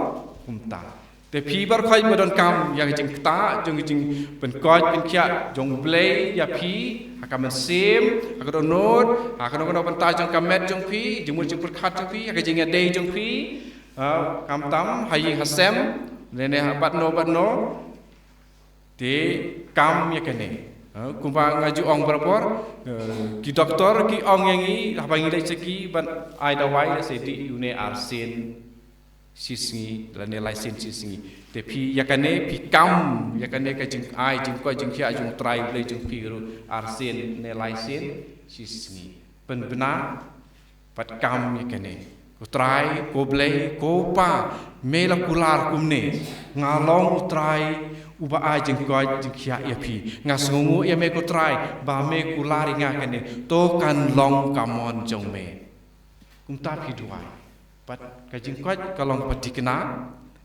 kumta. Te phi baroh khoit ba donkam ïa ka jingktah jong ka jingpynkoit pynkhiah jong U Blei ïa phi, ha ka mynsiem, ha ka dohnud, ha kano kano bynta jong ka met jong phi, jingmut jingpyrkhat jong phi, ha ka jingïadei jong phi, ha, khamtam ha ïing ha sem, lane ha batno batno. Te kam ïa kane. Ha, kumba nga ju ong barabor, eh, ki doktor ki ong ïa ngi, haba ngi leit sha ki ban ai dawai, lehse dih ïa une arsien shisngi lane laisien shisngi. Te phi ïa kane phi kam ïa kane ka jingai jingkoit jingkhiah jong U Trai Blei jong phi ruh arsien ne laisien shisngi. Pynbna bad kam ïa kane. Ko Trai, ko Blei, ko Pa, me la kular kumne. Nga long U Trai uba ai jingkoit jingkhiah ïa phi. Nga sngewnguh ïa me ko Trai ba me kular ïa nga kane. To kan long ka mon jong me. Kumta phi duwai. Bad ka jingkoit ka long ba thikna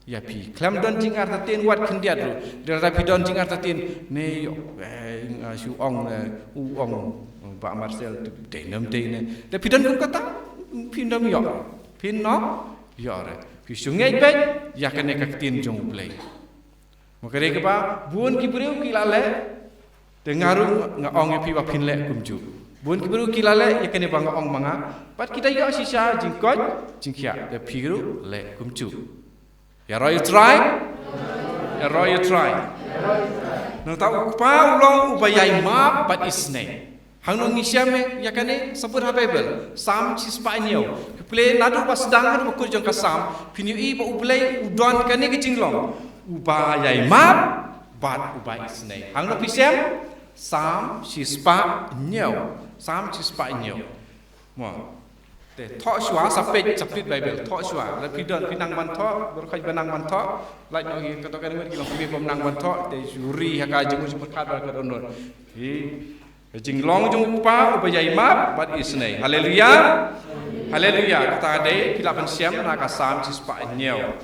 ïa phi. Khlem don jingartatien wat khyndiat ruh. Lada phi don jingartatien ne ïoh, eh, nga shu ong, eh, u ong, eh, Bah Marcel tu dei nam dei ne. Te phi don kum kata, phin ym ïoh. Phin ym ïoh re. Phi shu ngeit beit ïa kane ka ktien jong U Blei. Ma ka dei kaba bun ki briew ki la leh, te nga ruh nga ong ïa phi ba phin leh kumjuh. Bun ki briew ki la leh ïa kane ba nga ong ma nga, bad ki da ïoh shisha jingkoit jingkhiah, te phi ruh leh kumjuh. Ïaroh ïa U Trai, ïaroh ïa U Trai. Nangta U Kpa u long uba ïai map bad isynei. Hangno ngi shem ïa kane? Sa bud ha Baibl, Salm shispah hynñiew. Phi pule naduh ba sdang haduh ba kut jong ka Salm, phin ïohi ba U Blei u don kane ka jinglong uba ïai map bad uba isynei. Hangno phi shem? Salm shispah hynñiew. Salm shispah hynñiew. Mo. Te thoh shuwa, sa peit, sa peit Baibl, thoh shuwa. Lada phi don, phi nang ban thoh, baroh khoit ba nang ban thoh. Lait noh ïa kato ka ngut ki long kmie bym nang ban thoh, te shu ri ha ka jingmut jingpyrkhat bad ka dohnud. Phi, ka jinglong jong U Kpa uba ïai map bad isynei. Haleluya. Haleluya. Kata ka dei phi lah ban shem na ka Salm shispah hynñiew.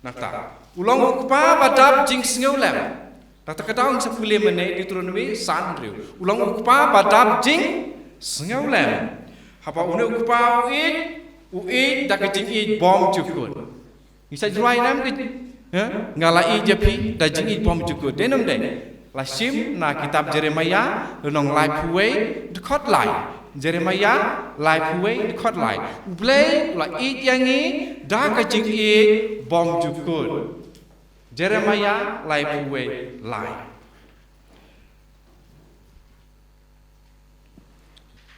Nangta, u long U Kpa ba dap jingsngewlem. Nangta ka daw ngi sa pule mynne Deuteronomi san hynriew. U long U Kpa ba dap jingsngewlem. Haba une U Kpa u ïeit, u ïeit da ka jingïeit bymjukut. Ngi sa jrwai nam ka, ha? Nga la ïeit ïa phi da jingïeit bymjukut. Dei nam dei? La shim na kitab Jeremaïah, lynnong laiphew wei, dkhot lai. Jeremaïah, laiphew wei, dkhot lai. U Blei u la ïeit ïa ngi da ka jingïeit bymjukut. Jeremaïah, laiphew wei, lai.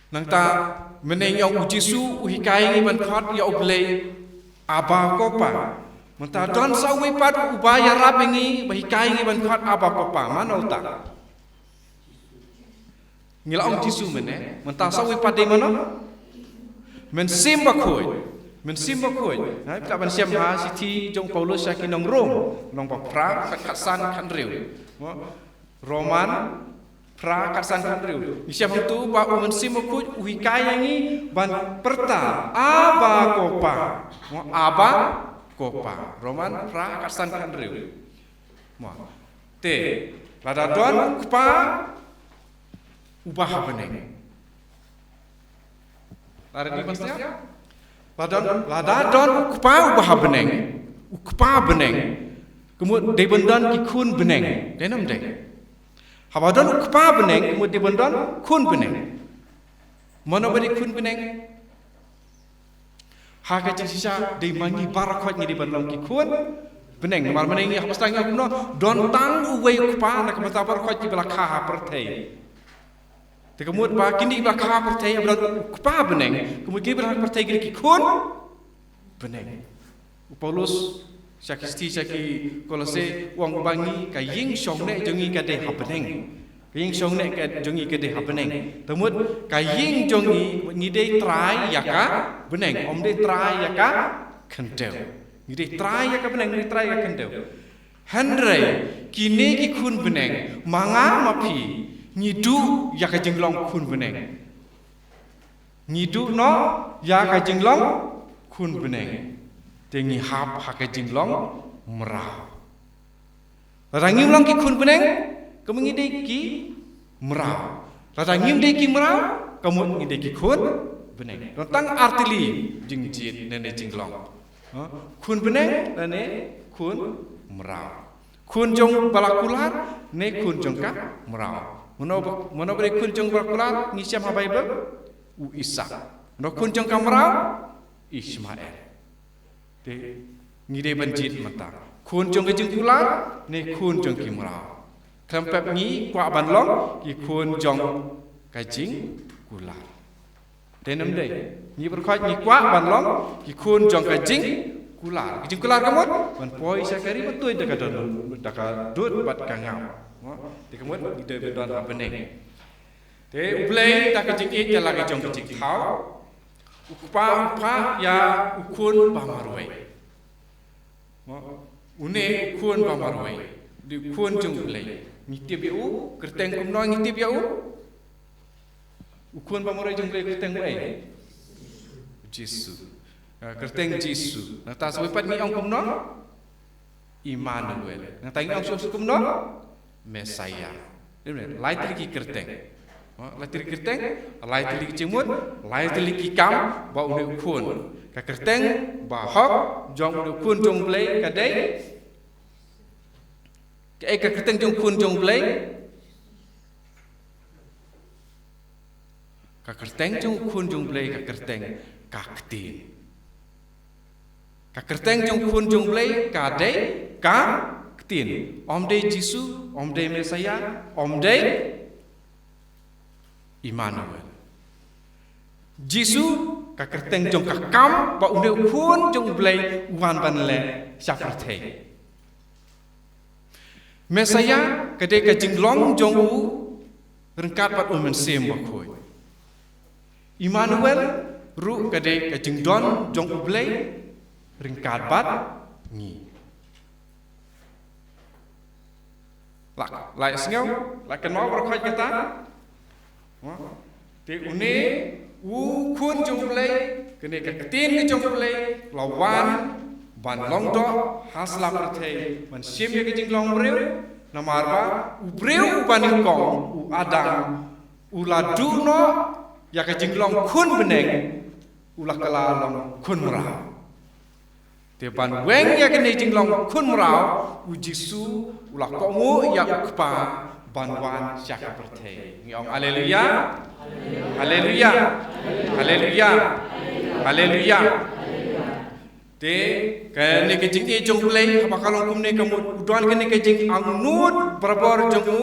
Nangta, mynne ngi ong u Jisu u hikai ngi ban khot ïa U Blei, Abba Ko Pa. Mynta don sa uwei pat uba ïarap ïa ngi ba hikai ngi ban khot Abba Ko Pa. Mano uta? Ngi la ong Jisu mynne, mynta sa uwei pat dei mano? Mynsiem Bakhuid. Mynsiem Bakhuid. Ha, phi lah ban shem ha shithi jong u Paulus sha ki nong Rom, lynnong ba phra, khat, khatsan, khathynriew. Mo? Rom phra, khatsan, khathynriew. Ngi shem hangto ba u Mynsiem Bakhuid u hikai ïa ngi ban pyrta, Abba Ko Pa. Mo, Abba Ko Pa. Rom phra, khatsan, khathynriew. Mo. Te, lada don U Kpa uba ha bneng. Lada ni mas ya? Lada, lada don U Kpa uba ha bneng. U Kpa bneng. Ka mut dei ban don ki khun bneng. Dei nam dei? Haba don U Kpa bneng, ka mut dei ban don khun bneng. Mano ba dei khun bneng? Ha ka jingshisha dei ma ngi baroh khoit ngi dei ban long ki khun bneng. Namar mynne ngi hap sdang ïa kumno, don tang uwei U Kpa, na ka bynta baroh khoit kiba la kha ha pyrthei. Te ka mut ba kine kiba la kha ha pyrthei, haba don U Kpa bneng, ka mut kine kiba la kha ha pyrthei ki dei ki khun bneng. U Paulus sha ki shithi sha ki Kolose u ong ba ngi, ka ïing shong neh jong ngi ka dei ha bneng. Ka ïing shong neh ka jong ngi ka dei ha bneng. Te mut ka ïing jong ngi, ngi dei trai ïa ka bneng, ym dei trai ïa ka khyndew. Ngi dei trai ïa ka bneng, ngi dei trai ïa ka khyndew. Hynrei kine ki khun bneng, ma nga ma phi, ngi duh ïa ka jinglong khun bneng. Ngi duh noh ïa ka jinglong khun bneng. Te ngi hap ha ka jinglong mraw. Lada ngim long ki khun bneng, ka mut ngi dei ki mraw. Lada ngim dei ki mraw, ka mut ngi dei ki khun bneng. Don tang artylli jingjied ne, ne jinglong. Ha? Khun bneng ne khun mraw. Khun jong ba la kular ne khun jong ka mraw. Mano ba, mano ba dei khun jong ba la kular, ngi shem ha Baibl? U Isak. Mano khun jong ka mraw? Ishmael. Te ngi dei ban jied mynta. Khun jong ka jingkular ne khun jong ki mraw? Khlem pep ngi kwah ban long ki khun jong ka jingkular. Dei nam dei? Ngi baroh khoit ngi kwah ban long ki khun jong ka jingkular. Ka jingkular ka mut ban poi sha ka ri ba tuid da ka dohnud, da ka dud bad ka ngam. Mo? Te ka mut ngi dei ban don ha bneng. Te U Blei da ka jingïeit ïa la ka jong ka jingthaw, U Kpa u phah ïa u Khun ba marwei. Mo, une u Khun ba marwei, u dei u Khun jong U Blei. Ngi tip ïa u, kyrteng kumno ngi tip ïa u? U Khun ba marwei jong U Blei kyrteng u ei? Jisu. Ah, kyrteng Jisu. Nangta sa wei pat ngi ong kumno? Immanuel. Nangta ngi ong shuh shuh kumno? Messiah. Lai tylli ki kyrteng. Ha, lai tylli ki kyrteng, lai tylli ki jingmut, lai tylli ki kam ba une u Khun. Ka kyrteng ba hok jong une u Khun jong U Blei ka dei. Kaei ka kyrteng jong u Khun jong U Blei? Ka kyrteng jong u Khun jong U Blei ka kyrteng ka Ktien. Ka kyrteng jong u Khun jong U Blei ka dei ka Ktien. Ym dei Jisu, ym dei Messiah, ym dei Immanuel. Jisu, ka kyrteng jong ka kam ba une u Khun jong U Blei u wan ban leh sha pyrthei. Messiah, ka dei ka jinglong jong u ryngkat bad u Mynsiem Bakhuid. Immanuel, ruh ka dei ka jingdon jong U Blei ryngkat bad ngi. La, la sngew, la kynmaw baroh khoit kata. Te une u Khun jong U Blei, kane ka ktien ka jong U Blei, la wan ban long doh ha sla pyrthei, ban shim ïa ka jinglong briew, namar ba u briew uba nyngkong, u Adam, u la duh noh ïa ka jinglong khun bneng, u la kylla long khun mraw. Te ban weng ïa kane jinglong khun mraw, u Jisu u la kohnguh ïa u Kpa ban wan sha ka pyrthei. Ngi ong haleluya. Haleluya. Haleluya. Haleluya. Te kane ka jingïeit jong U Blei haba ka long kumne ka mut u don kane ka jingangnud barabor jong u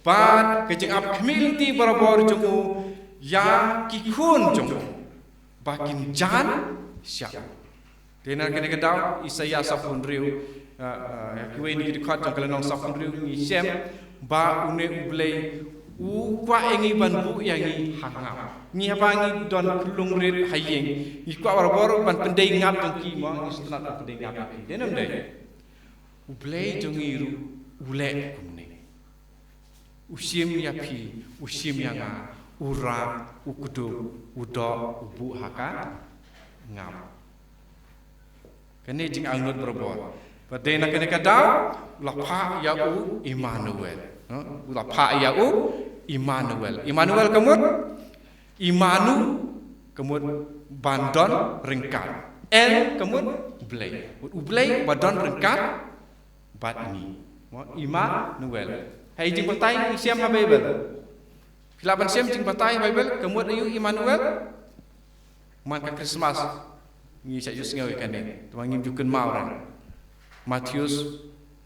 bad ka jingap khmih lynti barabor jong u ïa ki khun jong u ba kin jan sha u. Te na kane ka daw Isaïah sawphew hynriew, ah, ah, kiwei na ki dkhot jong ka lynnong sawphew hynriew ngi shem ba une U Blei u kwah ïa ngi ban buh ïa ngi ha ngap. Ngi haba ngi don khyllung rit ha ïing, ngi kwah barabor ban pyndei ngap jong ki, mo, ngi sngewtynnat ban pyndei ngap jong ki. Dei ne ym dei? U Blei jong ngi ruh u leh kumne. U shim ïa phi, u shim ïa nga, u rah, u kdup, u doh, u buh ha ka ngap. Kane jingangnud barabor. Bad dei na kane ka daw, u la phah ïa u Immanuel. No? U la phah ïa u Immanuel. Immanuel ka mut? Immanu ka mut ban don ryngkat. El ka mut Blei. U Blei ba don ryngkat bad ngi. Mo, Immanuel. Ha i jingbatai ngi shem ha Baibl. Phi lah ban shem jingbatai ha Baibl, ka mut aïu Immanuel? Man ka Christmas ngi sa ju sngew ïa kane. Te ma ngim ju kynmaw re. Mathaios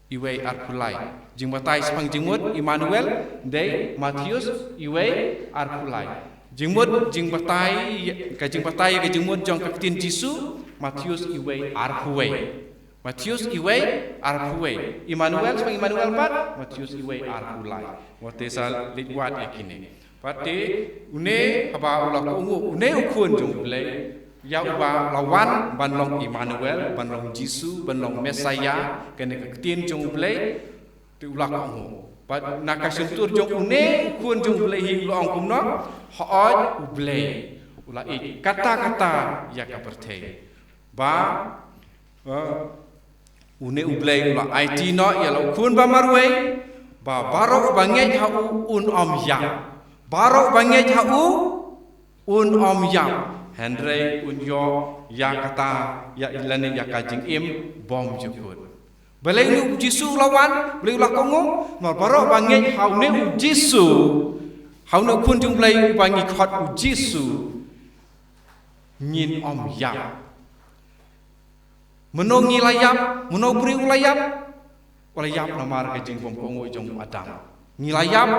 iwei arphew lai. Jingbatai shaphang jingmut Immanuel, dei Mathaios iwei arphew lai. Jingmut, jingbatai, ka jingbatai ka jingmut jong ka ktien Jisu, Mathaios iwei arphew wei. Mathaios iwei arphew wei. Immanuel, shaphang Immanuel pat, Mathaios iwei arphew lai. Wat te sa leit wad ïa kine. Bad te une haba u la kohnguh, une u Khun jong U Blei, ïa uba la wan ban long Immanuel, ban long Jisu, ban long Messiah, kane ka ktien jong U Blei, te u la kohnguh. Bad na ka shyntur jong une u Khun jong U Blei hi u la ong kumno, hooid U Blei u la ïeit katta katta ïa ka pyrthei. Ba, eh, une U Blei u la aiti noh ïa la u Khun ba marwei, ba baroh ba ngeit ha u un ym ïap. Baroh ba ngeit ha u un ym ïap. Hynrei un ïoh ïa kata, ïa lane ïa ka jingim bymjukut. Balei une u Jisu u la wan, balei u la kohnguh, namar baroh ba ngeit ha une u Jisu, ha une u Khun jong U Blei uba ngi khot u Jisu, ngin ym ïap. Mano ngi la ïap, mano briew u la ïap? U la ïap namar ka jingbymkohnguh jong u Adam. Ngi la ïap,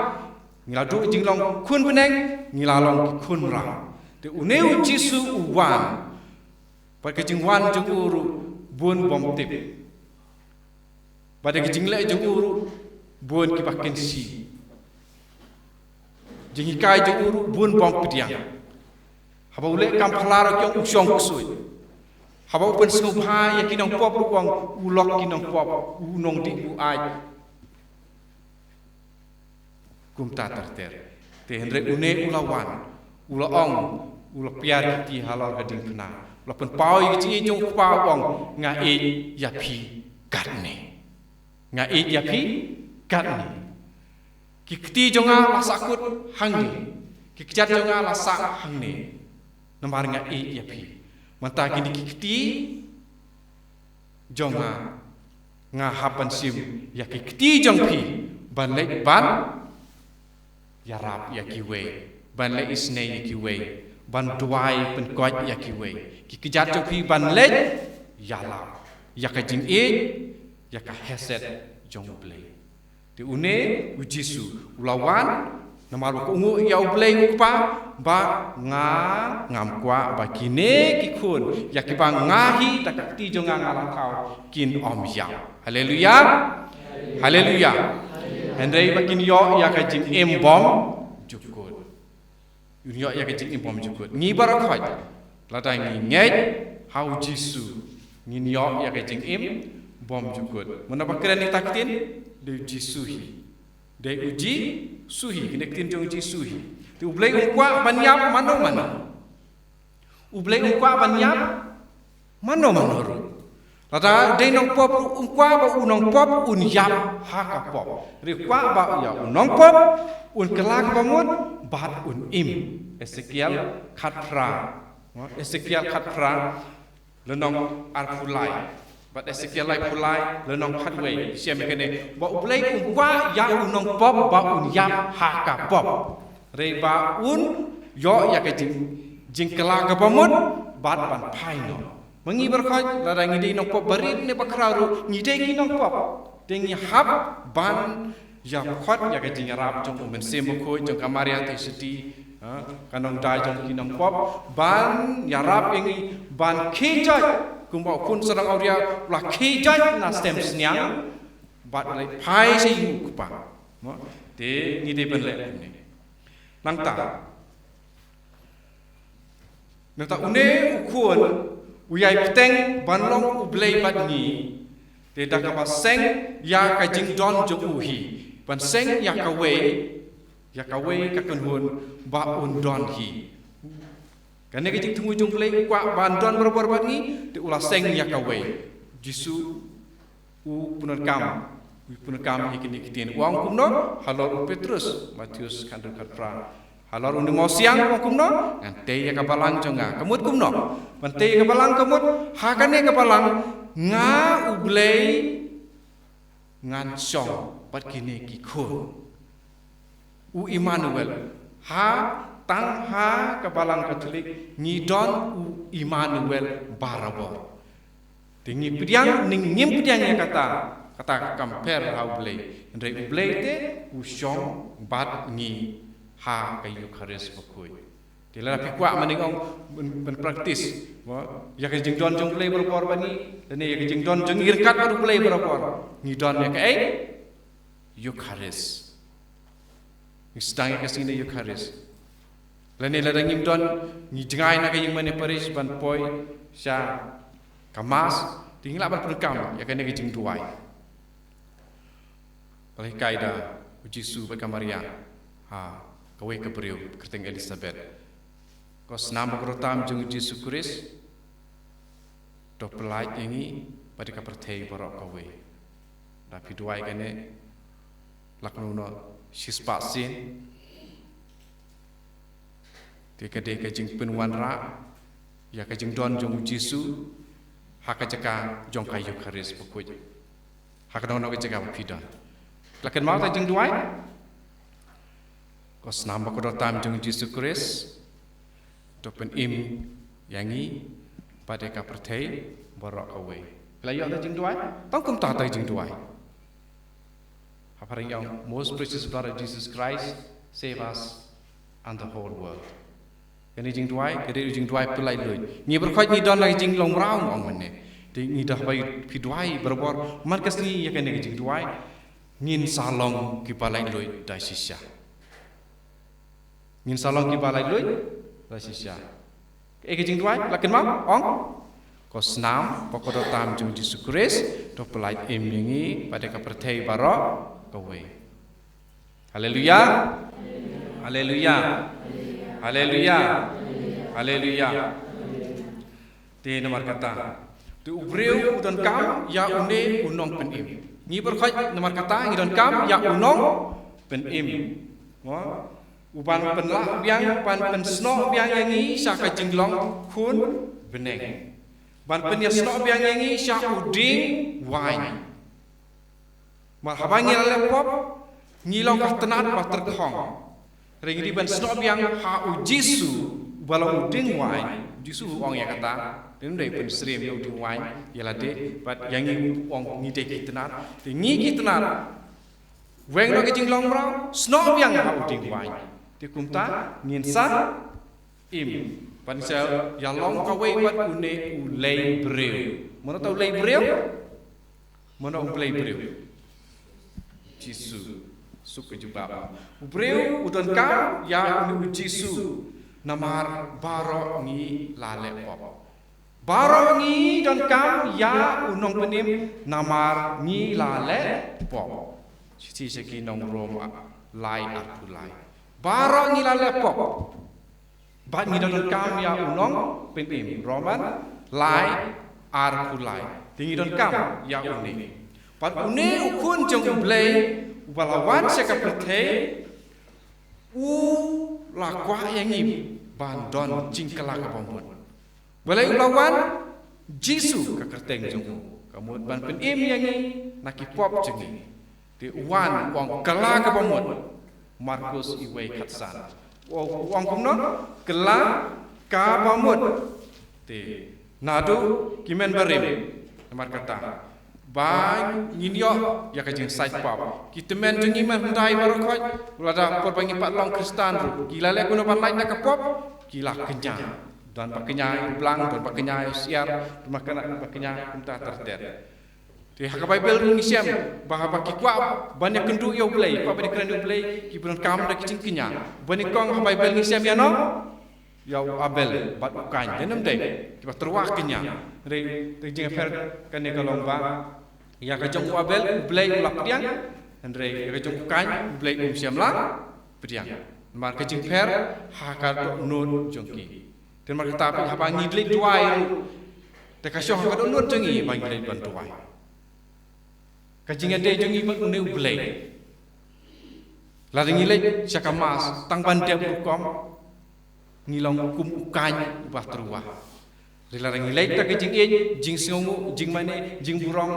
ngi la duh jinglong khun bneng, ngi la long ki khun mraw. Te une u Jisu u wan, bad ka jingwan jong u ruh bun bym tip. Bad da ka jingleh jong u ruh bun kiba kynshi. Jinghikai jong u ruh bun bym pdiang. Haba u leh kam phylla ruh ki ong u shong ksuid. Haba u pynsngewbha ïa ki nongpop ruh u ong u lok ki nongpop, u nongdih u aid. Kumta ter ter. Te hynrei une u la wan, u la ong, u la piar ïa ki kti halor ka diengphna. U la pynpaw ïa ka jingïeit jong u Kpa u ong, nga ïeit ïa phi katne. Nga ïeit ïa phi katne. Ki kti jong nga la sahkut hangne. Ki kjat jong nga la sah hangne. Namar nga ïeit ïa phi. Mynta kine ki kti jong nga, nga hap ban shim ïa ki kti jong phi ban leit ban ïarap ïa kiwei, ban leh isynei ïa kiwei, ban duwai pynkoit ïa kiwei. Ki kjat jong phi ban leit ïalap ïa ka jingïeit, ïa ka hesed jong U Blei. Te une u Jisu u la wan namar ba u kohnguh ïa U Blei u Kpa, ba nga ngam kwah ba kine ki khun ïa kiba nga hi da ka kti jong nga nga la thaw kin ym ïap. Haleluya. Haleluya. Hynrei ba kin ïoh ïa ka jingim bymjukut. Kin ïoh ïa ka jingim bymjukut. Ngi baroh khoit, Lada ngi ngeit ha u Jisu, ngin ïoh ïa ka jingim bymjukut. Mano ba kren ïa kata ka ktien? Dei u Jisu hi. Dei u Jisu hi. Kine ki ktien jong u Jisu hi. Te u Blei um kwah ban ïap mano mano. U Blei um kwah ban ïap mano mano ruh. Lada dei nongpop ruh, um kwah ba u nongpop un ïap ha ka pop. Hynrei u kwah ba ïa u nongpop un kylla kaba mut bad un im. Ezekiel khatphra. Ezekiel khatphra, lynnong arphew lai. Bad Ezekiel laiphew lai, lynnong khatwei. Shem kane, ba u Blei um kwah ïa u nongpop ba un ïap ha ka pop. Hynrei ba un ïoh ïa ka jing, jingkylla kaba mut bad ban phai noh. Ma ngi baroh, lada ngi dei nongpop barit ne bakhraw ruh, ngi dei ki nongpop. Te ngi hap ban ïa khot ïa ka jingïarap jong u Mynsiem Bakhuid, jong ka Maria Theisotti, ha, ka nongdai jong ki nongpop, ban ïarap ïa ngi ban khie jait, kumba u khun sawdong awria u la khie jait na stem sniang, bad u la phai sha ïing u kpa. Mo, te ngi dei ban leh kumne. Nangta, nangta une u khun u ïai bteng ban long u Blei bad ngi. Te da kaba seng ïa ka jingdon jong u hi, ban seng ïa kawei, ïa kawei ka kynhun ba un don hi. Kane ka jingthmu jong u Blei u kwah ban don barabor bad ngi, te u la seng ïa kawei. Jisu u pyndonkam, u pyndonkam ïa kine ki ktien. U ong kumno halor u Petrus, Mathaios khathynriew khatphra. Halor une u mawsiang u ong kumno, ngan tei ïa ka balang jong nga. Ka mut kumno, ngan tei ïa ka balang, ka mut ha kane ka balang nga u Blei ngan shong bad kine ki khun. U Immanuel. Ha, tang ha ka balang Katholik ngi don u Immanuel barabor. Te ngi pdiang ne ngim pdiang ïa kata, kata kam pher ha u Blei. Hynrei u Blei te u shong bad ngi ha ka Eukharist bakhuid. Te lada phi kwah mynta ong ban, ban practice, mo, ïa ka jingdon jong u Blei barabor bad ngi, lane ïa ka jingdon jong ngi ryngkat bad u Blei barabor, ngi don ïa kaei? Eukharist. Ngi sdang ïa ka sngi Eukharist. Lane lada ngim don, ngi jngai na ka ïingmane parish ban poi sha ka Mass, te ngi lah ban pyndonkam ïa kane ka jingduwai. Ba la hikai da u Jisu bad ka Maria ha kawei ka briew kyrteng Elisabet. Ko snam ba kordor tam jong u Jisu Khrist, to pyllait ïa ngi bad ïa ka pyrthei baroh kawei. Da phi duwai kane, lak nu no shispah sien. Te ka dei ka jingpynwanrah ïa ka jingdon jong u Jisu ha ka jaka jong ka Eukharist bakhuid. Ha kano kano ka jaka ba phi don. La kynmaw ïa ka jingduwai. Ko snam ba kordor tam jong u Jisu Khrist, to pynim ïa ngi bad ïa ka pyrthei baroh kawei. Phi la ïoh ïa ka jingduwai? Tang kumta ïa ka jingduwai. Ha phareng ong, Most precious blood of Jesus Christ, save us and the whole world. Kane ka jingduwai ka dei ka jingduwai pyllait luid. Ngi baroh ngi don la ka jinglong mraw, ong mynne. Te ngi da haba phi duwai barabor man ka sngi ïa kane ka jingduwai, ngin sa long kiba lait luid da shisha. Ngin sa long kiba lait luid da shisha. Kaei ka jingduwai? La kynmaw? Ong, ko snam ba kordor tam jong u Jisu Khrist, to pyllait im ïa ngi bad ïa ka pyrthei baroh kawei. Haleluya. Haleluya. Haleluya. Haleluya. Te namar kata, te u briew u donkam ïa une u nongpynim. Ngi baroh namar kata ngi donkam ïa u nongpynim. Mo? U ban pynlah biang, ban pynsnoh biang ïa ngi sha ka jinglong khun bneng. Ban pynïasnoh biang ïa ngi sha u diengwaiñ. Mar haba ngi la leh pop, ngi long ka tnat ba tyrkhong. Hynrei ngi dei ban snoh biang ha u Jisu, ba long u diengwaiñ. U Jisu u ong ïa kata, te ym dei pynsyriem ïa u diengwaiñ ïa lade, bad ïa ngi u ong ngi dei ki tnat. Te ngi ki tnat, weng noh ka jinglong mraw, snoh biang ha u diengwaiñ. Te kumta ngin sa im, ban sa ïalong kawei bad une u lei briew. Mano uta u lei briew? Mano u lei briew? Jisu. Suk ka jubab. U briew u donkam ïa une u Jisu. Namar baroh ngi la leh pop. Baroh ngi donkam ïa u nongpynim namar ngi la leh pop. Shithi sha ki nong Rom, ah, lai arphew lai. Baroh ngi la leh pop. Bad ngi donkam ïa u nongpynim, Rom lai arphew lai. Te ngi donkam ïa une. Bad une u khun jong U Blei uba la wan sha ka pyrthei, u la kwah ïa ngi ban don jingkylla kaba mut. Balei u la wan? Jisu ka kyrteng jong u, ka mut ban pynim ïa ngi na ki pop jong ngi. Te u wan u ong kylla kaba mut. Markus wei khatsan. U ong, u ong kumno? Kylla kaba mut. Te naduh ki mynbarim, namar kata ba ngin ïoh ïa ka jingsait pop. Ki tymmen jong ngi mynhyndai baroh khoit, lada por ba ngi pat long Khristan ruh, ki la leh kumno ban lait na ka pop? Ki la kñia. Don ba kñia ïa u blang, don ba kñia ïa u syiar, don ba kñia, ba kñia kumta ter ter. Te ha ka Baibl ruh ngi shem ba haba ki kwah ban ïakynduh ïa U Blei, kwah ban ïakren ïa U Blei, kiba donkam da ki jingkñia. Ba nyngkong ha Baibl ngi shem ïano? Ïa u Abel bad u Kain. Te ym dei kiba tyrwa kñia. Hynrei te jingpher kane ka long ba ïa ka jong u Abel U Blei u la pdiang, hynrei ïa ka jong u Kain U Blei um shym la pdiang. Namar ka jingpher ha ka dohnud jong ki. Te namar kata phi, haba ngi leit duwai ruh, te ka shong ha ka dohnud jong ngi ba ngi leit ban duwai. Ka jingïadei jong ngi bad une U Blei. Lada ngi leit sha ka Mass tang ban dep rukom, ngi long kum u Kain uba tyrwa. Hynrei lada ngi leit da ka jingïeit, jingsngewnguh, jingmane, jingburom,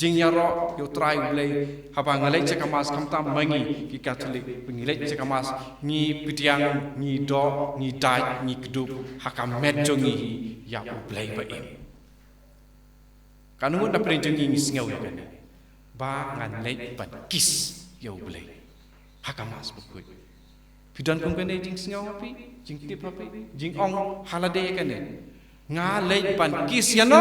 jingïaroh ïa U Trai U Blei. Haba ngi leit sha ka Mass, khamtam ma ngi ki Katholik, ngi leit sha ka Mass, ngi pdiang, ngi doh, ngi dait, ngi kdup ha ka met jong ngi ïa U Blei ba im. Katno ngut na pdeng jong ngi ngi sngew ïa kane ba ngan leit ban kiss ïa U Blei ha ka Mass bakhuid? Phi don kum kane jingsngew ha phi, jingtip ha phi, jingong ha lade ïa kane? Nga leit ban kiss ïano?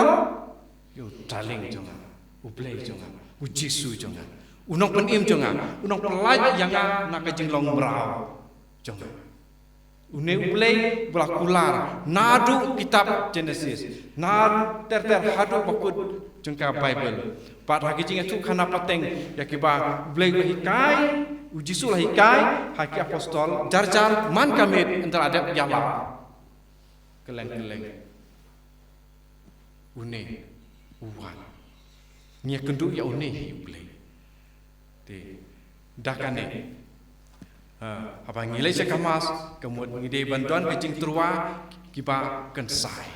Ïa u darling jong nga, U Blei jong nga, U Jisu jong nga, u nongpynim jong nga, u nongpynlait ïa nga na ka jinglong mraw jong nga. Une U Blei ba la kular naduh kitab Genesis, na ter ter haduh ba kut jong ka Baibl. Bad ha ki jingïathuhkhana pateng ïa kiba U Blei u la hikai, U Jisu u la hikai ha ki apostol, jar jar man ka miet ynda la dep ïalap. Kylleng kylleng une u wan. Ngi ïakynduh ïa une hi U Blei. Te da kane, ha, haba ngi leit sha ka Mass, ka mut ngi dei ban don ka jingtyrwa kiba kynsai.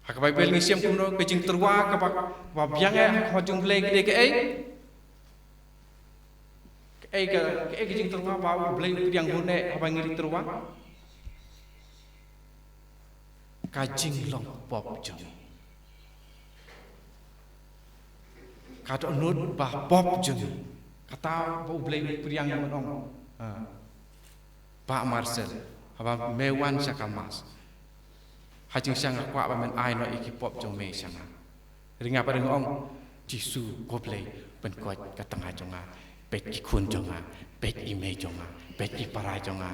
Ha ka Baibl ngi shem kumno ka jingtyrwa kaba, kaba biang eh ha ka khmat jong U Blei ka dei kaei? Kaei ka, kaei ka jingtyrwa ba U Blei u pdiang hangne haba ngi leit tyrwa? Ka jinglong pop jong ngi. Ka dohnud ba pop jong ngi. Kata ba U Blei u pdiang, ban ong, ha, Bah Marcel, haba me wan sha ka Mass, ha jingshisha nga kwah ba men ai noh ïa ki pop jong me sha nga. Hynrei nga pat nga ong, Jisu, ko Blei, pynkoit ka tnga jong nga, peit ki khun jong nga, peit i mei jong nga, peit i para jong nga.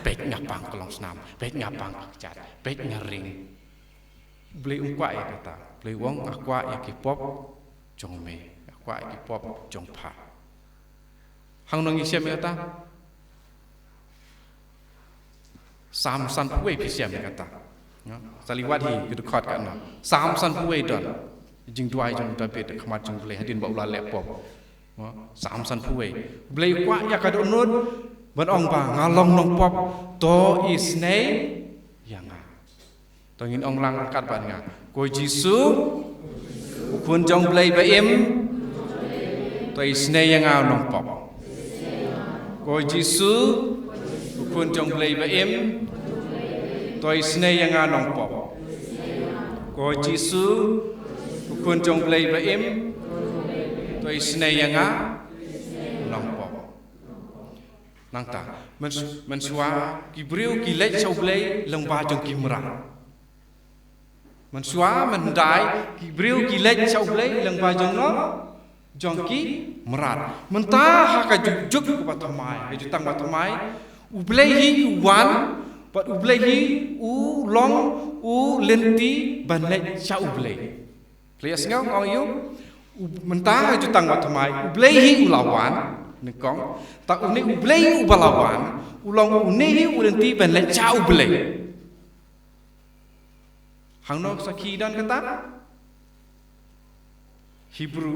Peit nga pang ka longsnam, peit nga pang ka kjat, peit nga ring. U Blei um kwah ïa kata. U Blei u ong, nga kwah ïa ki pop jong me, nga kwah ïa ki pop jong pha. Hangno ngi shem ïa kata? Sam sanphew wei phi shem ïa kata. Sa liwat hi ki dkhot katno. Sam sanphew wei don jingduwai jong u David ha khmat jong U Blei hadien ba u la leh pop. Sam sanphew wei. U Blei u kwah ïa ka dohnud ban ong ba nga long nongpop, to isnei ïa nga. To ngin ong lang ryngkat bad nga. Ko Jisu, u Khun jong U Blei ba im, to isnei ïa nga u nongpop. Ko Jisu, u Khun jong U Blei ba im, to isnei ïa nga u nongpop. Ko Jisu, u Khun jong U Blei ba im, to isnei ïa nga u nongpop. Nangta, myn-, mynshuwa ki briew ki leit sha U Blei lyngba jong ki mrad. Mynshuwa, mynhyndai, ki briew ki leit sha U Blei lyngba jong no, jong ki mrad. Mynta ha ka ju-, juk kaba thymmai, ka jutang ba thymmai, U Blei hi u wan, bad U Blei hi u long u lynti ban leit sha U Blei. Phi la ïohsngew nga ong ïa u? U, mynta ha jutang bad thymmai, U Blei hi u la wan, nyngkong, te une U Blei uba la wan, u long une hi u lynti ban leit sha U Blei. Hangno sa ki don kata? Hebru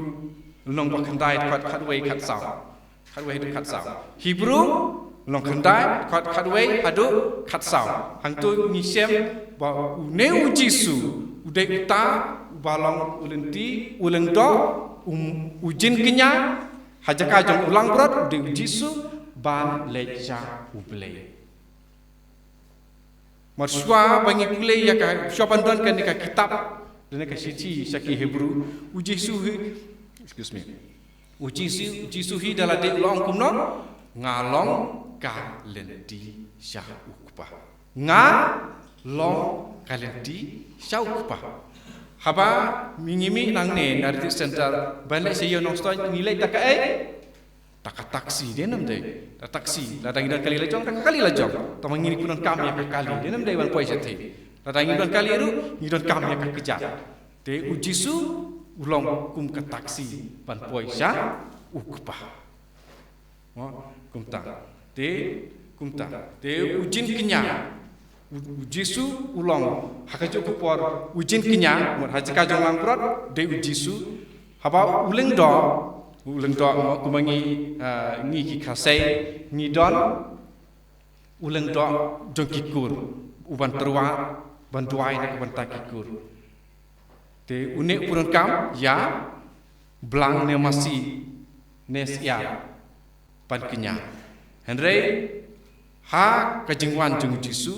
lynnong ba khyndai dkhot khatwei khatsaw. Khatwei haduh khatsaw. Hebru lynnong khyndai dkhot khatwei haduh khatsaw. Hangto ngi shem ba une U Jisu u dei uta uba long u lynti, u lyngdoh, u, u jingkñia, ha jaka jong u langbrot u dei U Jisu ban leit sha U Blei. Mar shuwa ba ngi pule ïa ka, shuwa ban don kane ka kitab, lane ka shithi sha ki Hebru, U Jisu hi, excuse me. U Jisu, U Jisu hi da lade u la ong kumno, nga long ka lynti sha u Kpa. Nga long ka lynti sha u Kpa. Haba ngi mih nangne na Retreat Center ban leit sha Ïew Nongstoiñ, ngi leit da kaei? Da ka taxi, dei ne ym dei? Da taxi, lada ngi don kali la jong, da ka kali la jong. Tangba ngi pyndonkam ïa ka kali, dei ne ym dei, ban poi shathie. Lada ngi don kali ruh, ngi donkam ïa ka kjat. Te U Jisu u long kum ka taxi ban poi sha u Kpa. Mo, kumta. Te, kumta. Te u jingkñia. U, U Jisu u long ha kajuh ka por u jingkñia, mut ha jaka jong langbrot, dei U Jisu. Haba u lyngdoh, u lyngdoh, mo, kumba ngi, ah, ngi ki Khasi, ngi don u lyngdoh jong ki kur, u ban tyrwa, ban duwai na ka bynta ki kur. Te une u pyndonkam ïa blang ne masi ne syiar ban kñia. Hynrei ha ka jingwan jong U Jisu,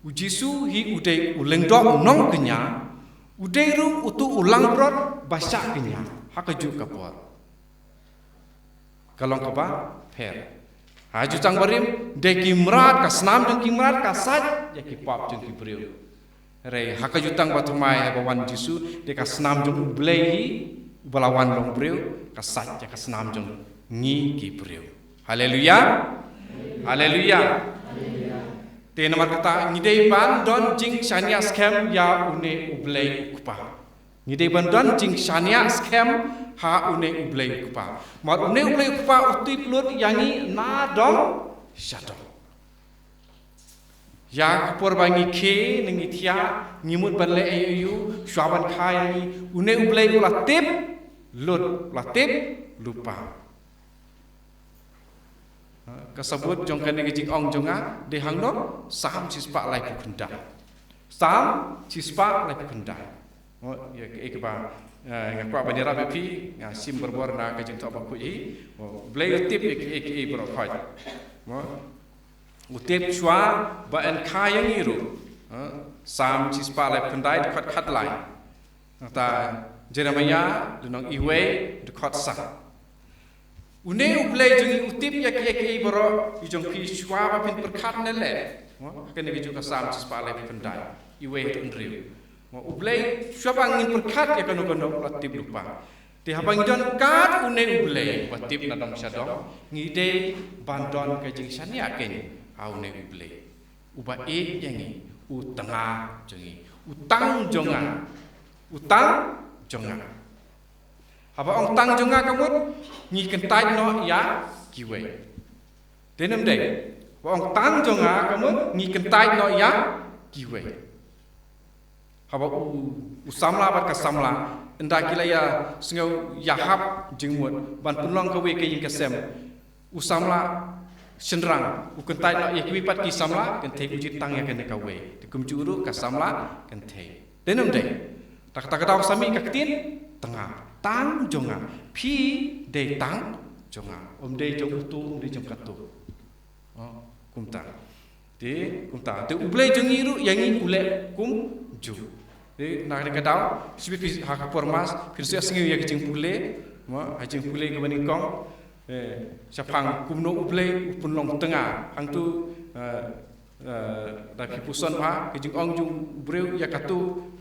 U Jisu hi u dei u lyngdoh nongkñia, u dei ruh uto u langbrot ba shah kñia ha kajuh ka por. Ka long kaba pher. Ha jutang barim, dei ki mrad, ka snam jong ki mrad ka sait ïa ki pap jong ki briew. Hynrei ha ka jutang ba thymmai, haba wan Jisu, dei ka snam jong U Blei hi, uba la wan long briew, ka sait ïa ka snam jong ngi ki briew. Haleluya. Haleluya. Te namar kata ngi dei ban don jingshaniah skhem ïa une U Blei U Kpa. Ngi dei ban don jingshaniah skhem ha une U Blei U Kpa. Namar une U Blei U Kpa u tip lut ïa ngi na dong sha dong. Ïa ka por ba ngi khie ne ngi thiah, ngi mut ban leh aïu aïu, shuwa ban kha ïa ngi, une U Blei u la tip lut, u la tip lypa. Ka sabut jong kane ka jingong jong nga, dei hangno, Salm shispah laiphew khyndai. Salm shispah laiphew khyndai. Mo, ïa kaei kaba, eh, nga kwah ban ïarap ïa phi, nga shim barabor na ka jingthoh bakhuid hi. Mo, U Blei u tip ïa kaei kaei baroh khoit. Mo, u tip shuwa ba yn kha ïa ngi ruh. Eh, Salm shispah laiphew khyndai dkhot khatlai. Nangta Jeremiah lynnong iwei dkhot sa. Une U Blei jong ngi u tip ïa kiei kiei baroh ki jong phi shuwa ba phin pyrkhat ne leh. Mo, kane ka jong ka Salm shispah laiphew khyndai, iwei haduh hynriew. Mo, U Blei shuwa ba ngin pyrkhat ïa kano kano u la tip lypa. Te haba ngi don kat une U Blei ba tip na dong sha dong, ngi dei ban don ka jingshaniah keiñ ha une U Blei. Uba ïeit ïa ngi, u tnga jong ngi, u tang jong nga, u tang jong nga. Haba ong tang jong nga ka mut, ngi kyntait noh ïa kiwei. Dei ne ym dei? Haba ong tang jong nga ka mut, ngi kyntait noh ïa kiwei. Haba u, u samla bad ka samla, ynda ki la ïa sngew ïahap jingmut ban pynlong kawei ka ïing ka sem, u samla shynrang u kyntait noh ïa kiwei pat ki samla kynthei, u jied tang ïa kane kawei. Te kumjuh ruh ka samla kynthei. Dei ne ym dei? Te kata ka daw sa mih ka ktien tnga. Tang jong nga. Phi dei tang jong nga. Ym dei jong uto, ym dei jong kato. Oh, kumta. Te, kumta. Te U Blei jong ngi ruh ïa ngi u leh kumjuh. Te na kane ka daw, shibit phi ha ka por Mass, phin sa ïohsngew ïa ka jingpule, mo, ha jingpule kaba nyngkong, eh, shaphang kumno U Blei u pynlong tnga. Hangto, eh, eh, da phi puson bha, ka jingong jong u briew ïa kato,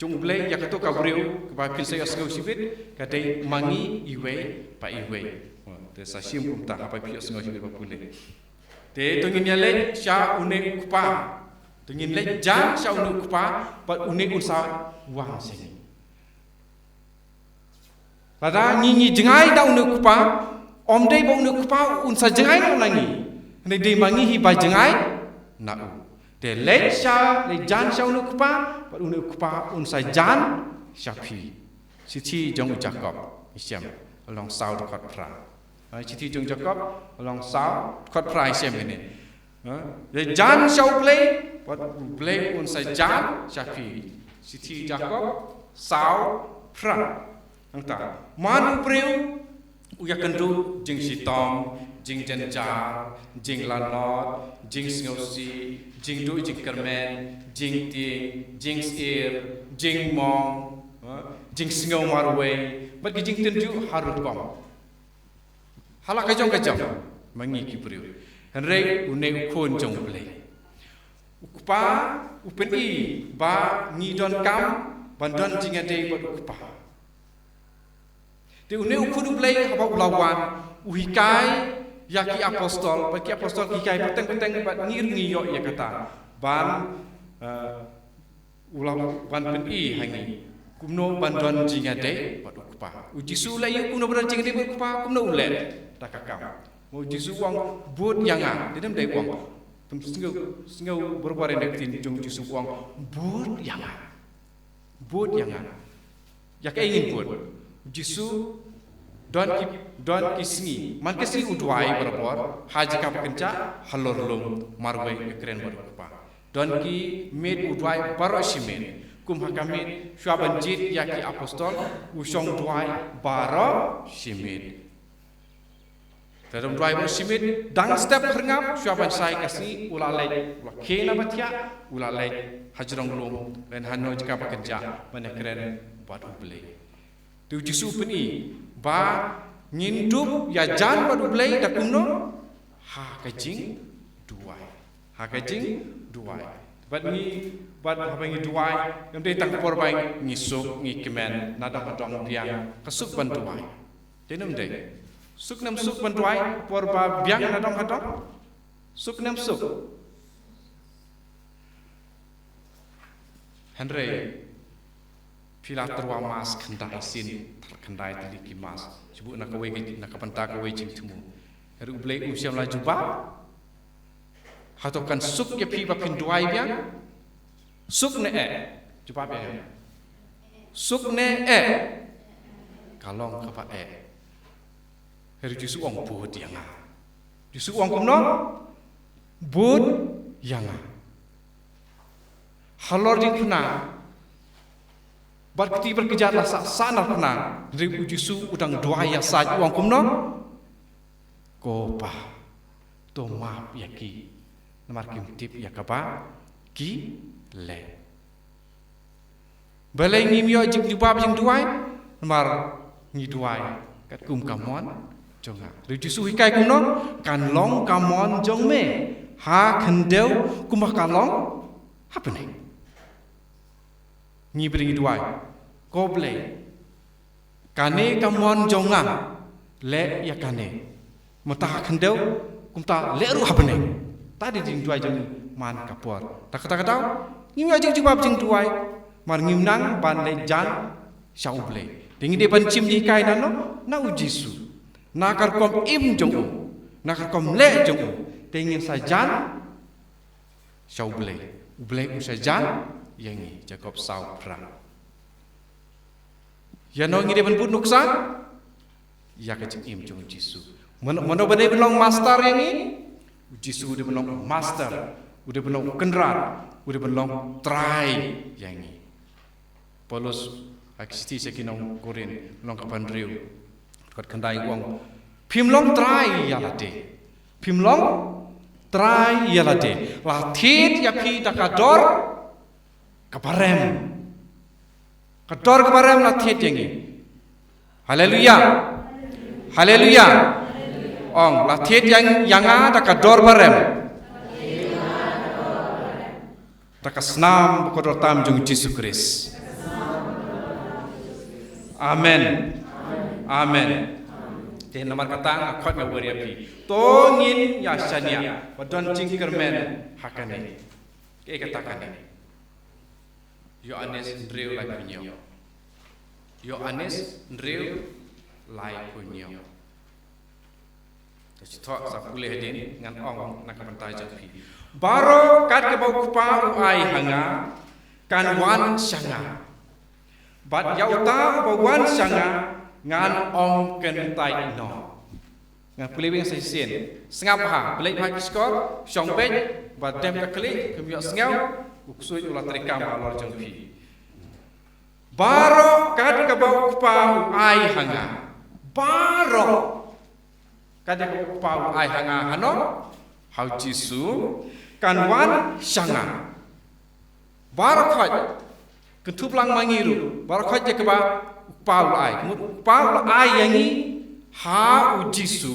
jong U Blei ïa kato ka briew, kaba phin sa ïohsngew shibit, ka dei ma ngi iwei pa iwei. Mo, te sa shim kumta, haba phi ïohsngew shibit ba pule. Te to ngin ïa leit sha une u Kpa. To ngin leit jan sha une u Kpa, bad une un sa wan sha ngi. Lada ngi ngi jngai na une u Kpa, ym dei ba une u Kpa un sa jngai na ngi. Hynrei dei ma ngi hi ba jngai na u. Te leit sha, leit jan sha une u Kpa, bad une u Kpa un sa jan sha phi. Shithi jong u Jakob, ngi shem, lynnong saw dkhot phra. Ai, shithi jong u Jakob, lynnong saw dkhot phra, ngi shem kine. Ha? Leit jan sha u Blei, bad u Blei un sa jan sha phi. Shithi Jakob, saw phra. Nangta, man u briew u ïakynduh jingshitom, jingjynjar, jinglanot, jingsngewsih, jingduh jingkyrmen, jingtieng, jingsyier, jingmong, ha? Jingsngew marwei, bad ki jingtynjuh ha rukom. Ha la ka jong ka jong, ma ngi ki briew. Hynrei une u khun jong u Blei, u Kpa, u pyni ba ngi donkam ban don jingïadei bad u Kpa. Te une u khun u Blei haba u la wan, u hikai ïa ki apostol, bad ki apostol ki hikai pateng pateng, bad ngi ruh ngi ïoh ïa kata. Ban, eh, u la ban pyni ha ngi kumno ban don jingïadei bad u Kpa. U Jisu u la ïoh kumno ban don jingïadei bad u Kpa, kumno u leh, da ka kam. U Jisu u ong, bud ïa nga. Te ym dei u ong, pynsngew, sngew barabor ïa ka ktien jong u Jisu, u ong, bud ïa nga. Bud ïa nga. Ïa kaei ngin bud? U Jisu don ki, don ki sngi. Man ka sngi u duwai barabor ha jaka ba kynjah, halor lum marwei, ka kren bad u Kpa. Don ki miet u duwai baroh shi miet. Kum ha ka miet shuwa ban jied ïa ki apostol, u shong duwai baroh shi miet. Te u duwai baroh shi miet, dang step hynrei shuwa ban shai ka sngi, u la leit, u la khie na ba thiah, u la leit ha jrong lum, lane hano jaka ba kynjah, ban ïakren bad u Blei. Te u Jisu u pyni ba ngin dup ïajan bad u Blei da kumno? Ha ka jingduwai. Ha ka jingduwai. Bad ngi, bad haba ngi duwai, ym dei tang por ba ngi suk, ngi kmen, nadong hadong biang, ka suk ban duwai. Te ym dei. Suk ne ym suk ban duwai por ba biang nadong hadong? Suk ne ym suk? Hynrei phi la tyrwa Mass khyndai sien, khyndai tylli ki Mass. Shu buh na kawei, na ka bynta kawei jingthmu. Hynrei u Blei um shym la jubab. Hato kan suk ïa phi ba phin duwai biang? Suk ne eh? Jubab ïa nga. Suk ne eh? Ka long kaba eh. Hynrei u Jisu u ong bud ïa nga. U Jisu u ong kumno? Bud ïa nga. Halor jingphna bad kti bad kjat la sah, sah na phna. Hynrei u Jisu u dang duwai ïasaid, u ong kumno? Ko Pa, to map ïa ki, namar kim tip ïa kaba ki leh. Balei ngim ïoh jingjubab jingduwai? Namar ngi duwai katkum ka mon jong nga. Hynrei u Jisu u hikai kumno? Kan long ka mon jong me ha khyndew kumba ka long ha bneng. Ngi bri ngi duwai, ko Blei, kane ka mon jong nga, leh ïa kane. Mynta ha khyndew, kumta leh ruh ha bneng. Ta dei jingduwai jong ngi man ka por. Ta kata ka daw, ngim ïoh jingjubab jingduwai, namar ngim nang ban leit jan sha u Blei. Te ngi dei ban shim jinghikai na no? Na u Jisu. Na ka rukom im jong u, na ka rukom leh jong u, te ngin sa jan sha u Blei. U Blei un sa jan ïa ngi, Jakob saw phra. Ïa no ngi dei ban bud nuksa? Ïa ka jingim jong u Jisu. Mano, mano ba dei ban long master ïa ngi? U Jisu u dei ban long master, u dei ban long kynrad, u dei ban long trai ïa ngi. Paulus ha ka shithi sha ki nong Korinth, lynnong kaba hynriew, dkhot khyndai u ong, phim long trai ïa lade. Phim long trai ïa lade. La thied ïa phi da ka dor kaba rem. Ka dor kaba rem la thied ïa ngi. Haleluya. Haleluya. Ong, la thied ïa, ïa nga da ka dor ba rem. Da ka snam ba kordor tam jong u Jisu Khrist. Amen. Amen. Te namar kata nga khot nga wer ïa phi. To ngin ïa shaniah. Ba don jingkyrmen ha kane. Kaei kata kane? Ïoannis hynriew laiphew hynñiew. Ïoannis hynriew laiphew hynñiew. Te shu thoh sa pule hadien ngan ong na ka bynta jong phi. Baroh kat kaba u Kpa u ai ha nga kan wan sha nga. Bad ïa uta uba wan sha nga ngan ym kyntait noh. Ngan pule biang sa shisien. Sngap bha, blei bha ki shkor, shong beit, ba dem ka khlieh, kim ïohsngew, u ksuid u la treikam halor jong phi. Baroh kat kaba u Kpa u ai ha nga. Baroh kat kaba u Kpa u ai ha nga hano? Ha u Jisu, kan wan sha nga. Baroh khoit, kynthup lang ma ngi ruh, baroh khoit ïa kaba u Kpa u la ai. Mut u Kpa u la ai ïa ngi ha u Jisu.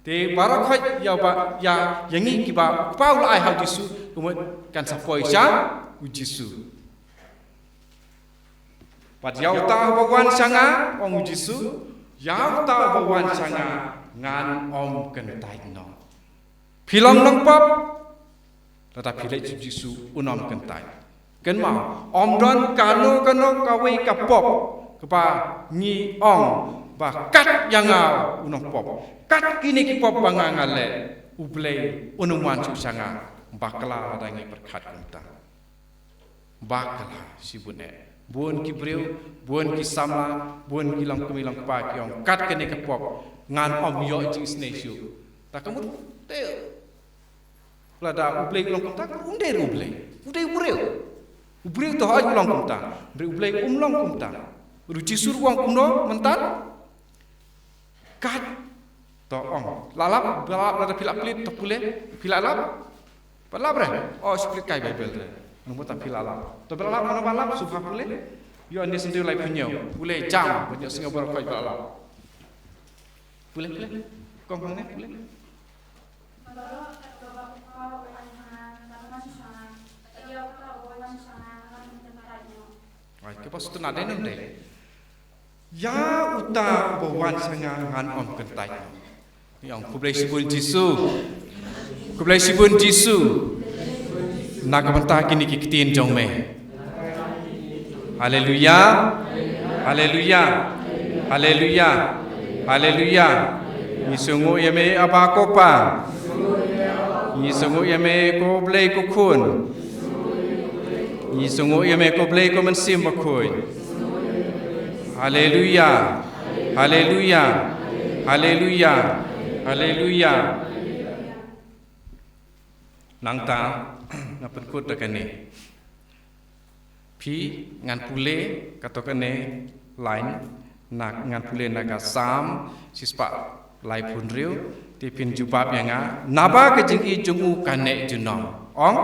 Te baroh khoit ïa ba, ïa, ïa ngi kiba u Kpa u la ai ha u Jisu, kumut kan sa poi sha u Jisu. Bad ïa uta uba wan sha nga, ong u Jisu, ïa uta uba wan sha nga, ngan ym kyntait noh. Phi long nongpop, lada phi leit sha u Jisu un ym kyntait. Kynmaw, ym don kano kano kawei ka pop kaba ngi ong ba kat ïa nga u nongpop. Kat kine ki pop ba nga nga leh, U Blei un ym wan shuh sha nga, bakla lada ngi pyrkhat kumta. Bakla shibun eh. Bun ki briew, bun ki samla, bun ki longkmie longkpa ki ong kat kane ka pop ngan ym ïoh jingisynei shuh. Ta ka mut te lada U Blei u long kumta, um dei ruh U Blei. U dei u briew. U briew te hooid u long kumta. Hynrei U Blei um long kumta. U Jisu ruh u ong kumno mynta? Kat. To ong. La lap, ba lap lada phi la plie, to pule, phi la lap. Ba lap re. Oh, shu plie kai Baibl re. Nang buta phi la lap. To ba lap, mano ba lap, shu pha pule. Ïoannis hynriew laiphew hynñiew. Pule jam, ba ïohsngew baroh khoit ba lap. Pule, pule. Kong hangne, pule. Ai, kaba sutna dei nang dei. Ïa uta uba wan sha nga ngan ym kyntait. Ïa, khublei shibun Jisu. Khublei shibun Jisu. Na ka bynta kine ki ktien jong me. Haleluya. Haleluya. Haleluya. Haleluya. Ngi sngewnguh ïa me Aba ko Pa. Ngi sngewnguh ïa me ko Blei ko Khun. Ngi sngewnguh ïa me ko Blei ko Mynsiem Bakhuid. Haleluya. Haleluya. Haleluya. Haleluya. Nangta nga pynkut da kane. Phi ngan pule kato kane line na ngan pule na ka Salm shispah laiphew hynriew te phin jubab ïa nga naba ka jingïeit jong u ka neh junom. Ong.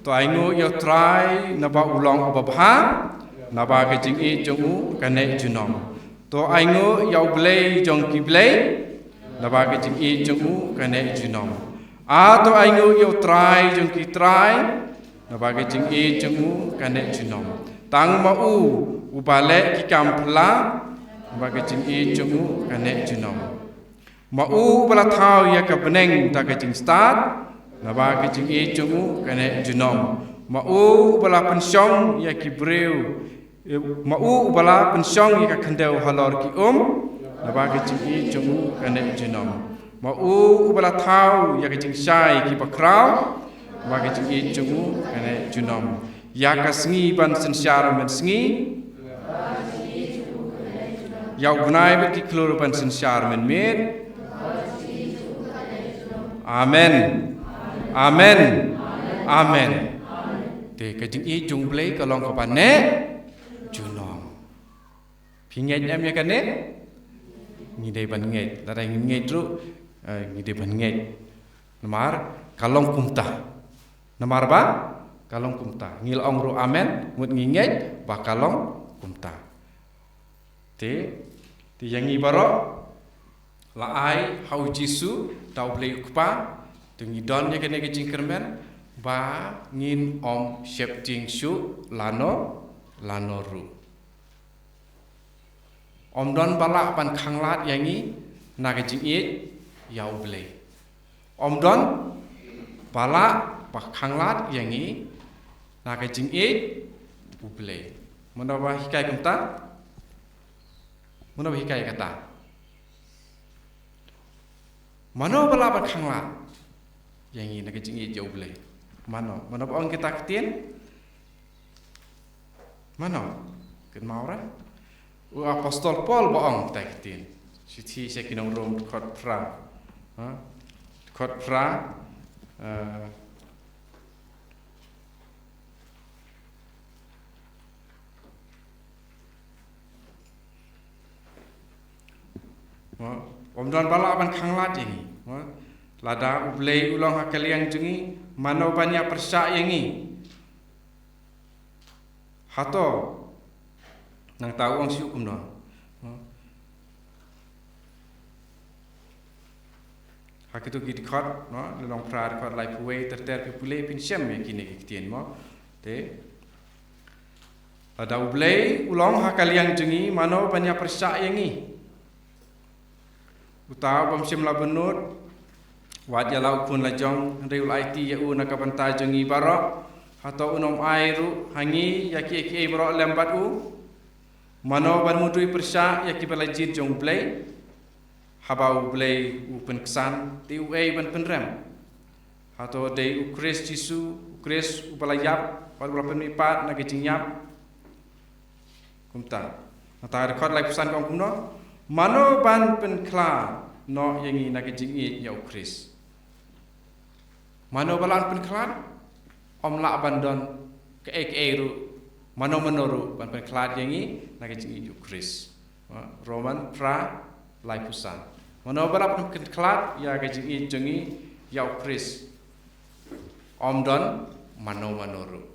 To ainguh ïa u Trai naba u long uba bha, naba ka jingïeit jong u ka neh junom. To ainguh ïa u Blei jong ki blei, naba ka jingïeit jong u ka neh junom. A to ainguh ïa u Trai jong ki trai, naba ka jingïeit jong u ka neh junom. Tang ma u uba leh ki kam phylla, naba ka jingïeit jong u ka neh junom. Ma u uba la thaw ïa ka bneng da ka jingstad, naba ka jingïeit jong u ka neh junom. Ma u uba la pynshong ïa ki briew, eh, ma u uba la pynshong ïa ka khyndew halor ki um, naba ka jingïeit jong u ka neh junom. Ma u uba la thaw ïa ka jingshai ki bakhraw, naba ka jingïeit jong u ka neh junom. Ïa ka sngi ban synshar mynsngi, ïa u bnai bad ki khlur ban synshar mynmiet. Amen. Amen. Amen. Te ka jingïeit jong u Blei ka long kaba neh junom. Phi ngeit em ïa kane? Ngi dei ban ngeit. Lada ngi ngeit ruh, eh, ngi dei ban ngeit. Namar ka long kumta. Namar ba ka long kumta. Ngi la ong ruh amen, mut ngi ngeit ba ka long kumta. Te, te ïa ngi baroh la ai ha u Jisu da u Blei u Kpa, te ngi don ïa kane ka jingkyrmen ba ngin ym sheptieng shuh lano lano ruh. Ym don ba lah ban khanglad ïa ngi na ka jingïeit ïa U Blei. Ym don ba lah ban khanglad ïa ngi na ka jingïeit U Blei. Mano ba hikai kumta? Mano ba hikai kata? Mano ba lah ban khanglad ïa ngi na ka jingïeit ïa U Blei? Mano, mano ba ong kita ka ktien? Mano? Kynmaw re? U apostol Paul ba ong kita ka ktien. Shithi sha ki nong Rom dkhot phra. Ha? Dkhot phra. Eh, Mo, ym don ba lah ban khanglad ïa ngi. Mo, lada U Blei u long ha ka liang jong ngi, mano ban ïa pyrshah ïa ngi? Hato nangta u ong shuh kumno? Mo. Ha kitu ki dkhot, mo, lynnong phra dkhot laiphew wei ter ter, phi pule phin shem ïa kine ki ktien, mo. Te. Lada U Blei u long ha ka liang jong ngi, mano ban ïa pyrshah ïa ngi? Uta u bym shym la bynnud, wat ïa la u khun la jong, hynrei u la aiti ïa u na ka bynta jong ngi baroh. Hato un ym ai ruh ha ngi ïa kiei kiei baroh lem bad u? Mano ban mudui pyrshah ïa kiba la jied jong U Blei? Haba U Blei u pynksan, te uei ban pynrem? Hato dei U Khrist Jisu, U Khrist uba la ïap bad uba la pynmihpat na ka jingïap? Kumta. Nangta dkhot laiphew san ka ong kumno? Mano ban pynkhlad noh ïa ngi na ka jingïeit ïa U Khrist? Mano ba lah ban pynkhlad? Ym lah ban don kaei kaei ruh, mano mano ruh ban pynkhlad ïa ngi na ka jingïeit U Khrist. Ha, Roman phra laiphew san. Mano ba lah ban pynkhlad ïa ka jingïeit jong ngi ïa U Khrist? Ym don mano mano ruh.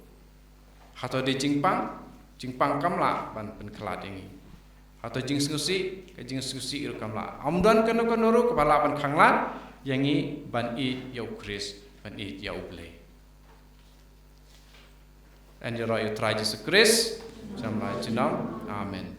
Hato dei jingpang? Jingpang kam lah ban pynkhlad ïa ngi. Hato jingsngewsih? Ka jingsngewsih ruh kam lah. Ym don kano kano ruh kaba lah ban khanglad ïa ngi ban ïeit ïa U Khrist, ban ïeit ïa U Blei. Yn ïaroh ïa U Trai Jisu Khrist, jam la junom. Amen.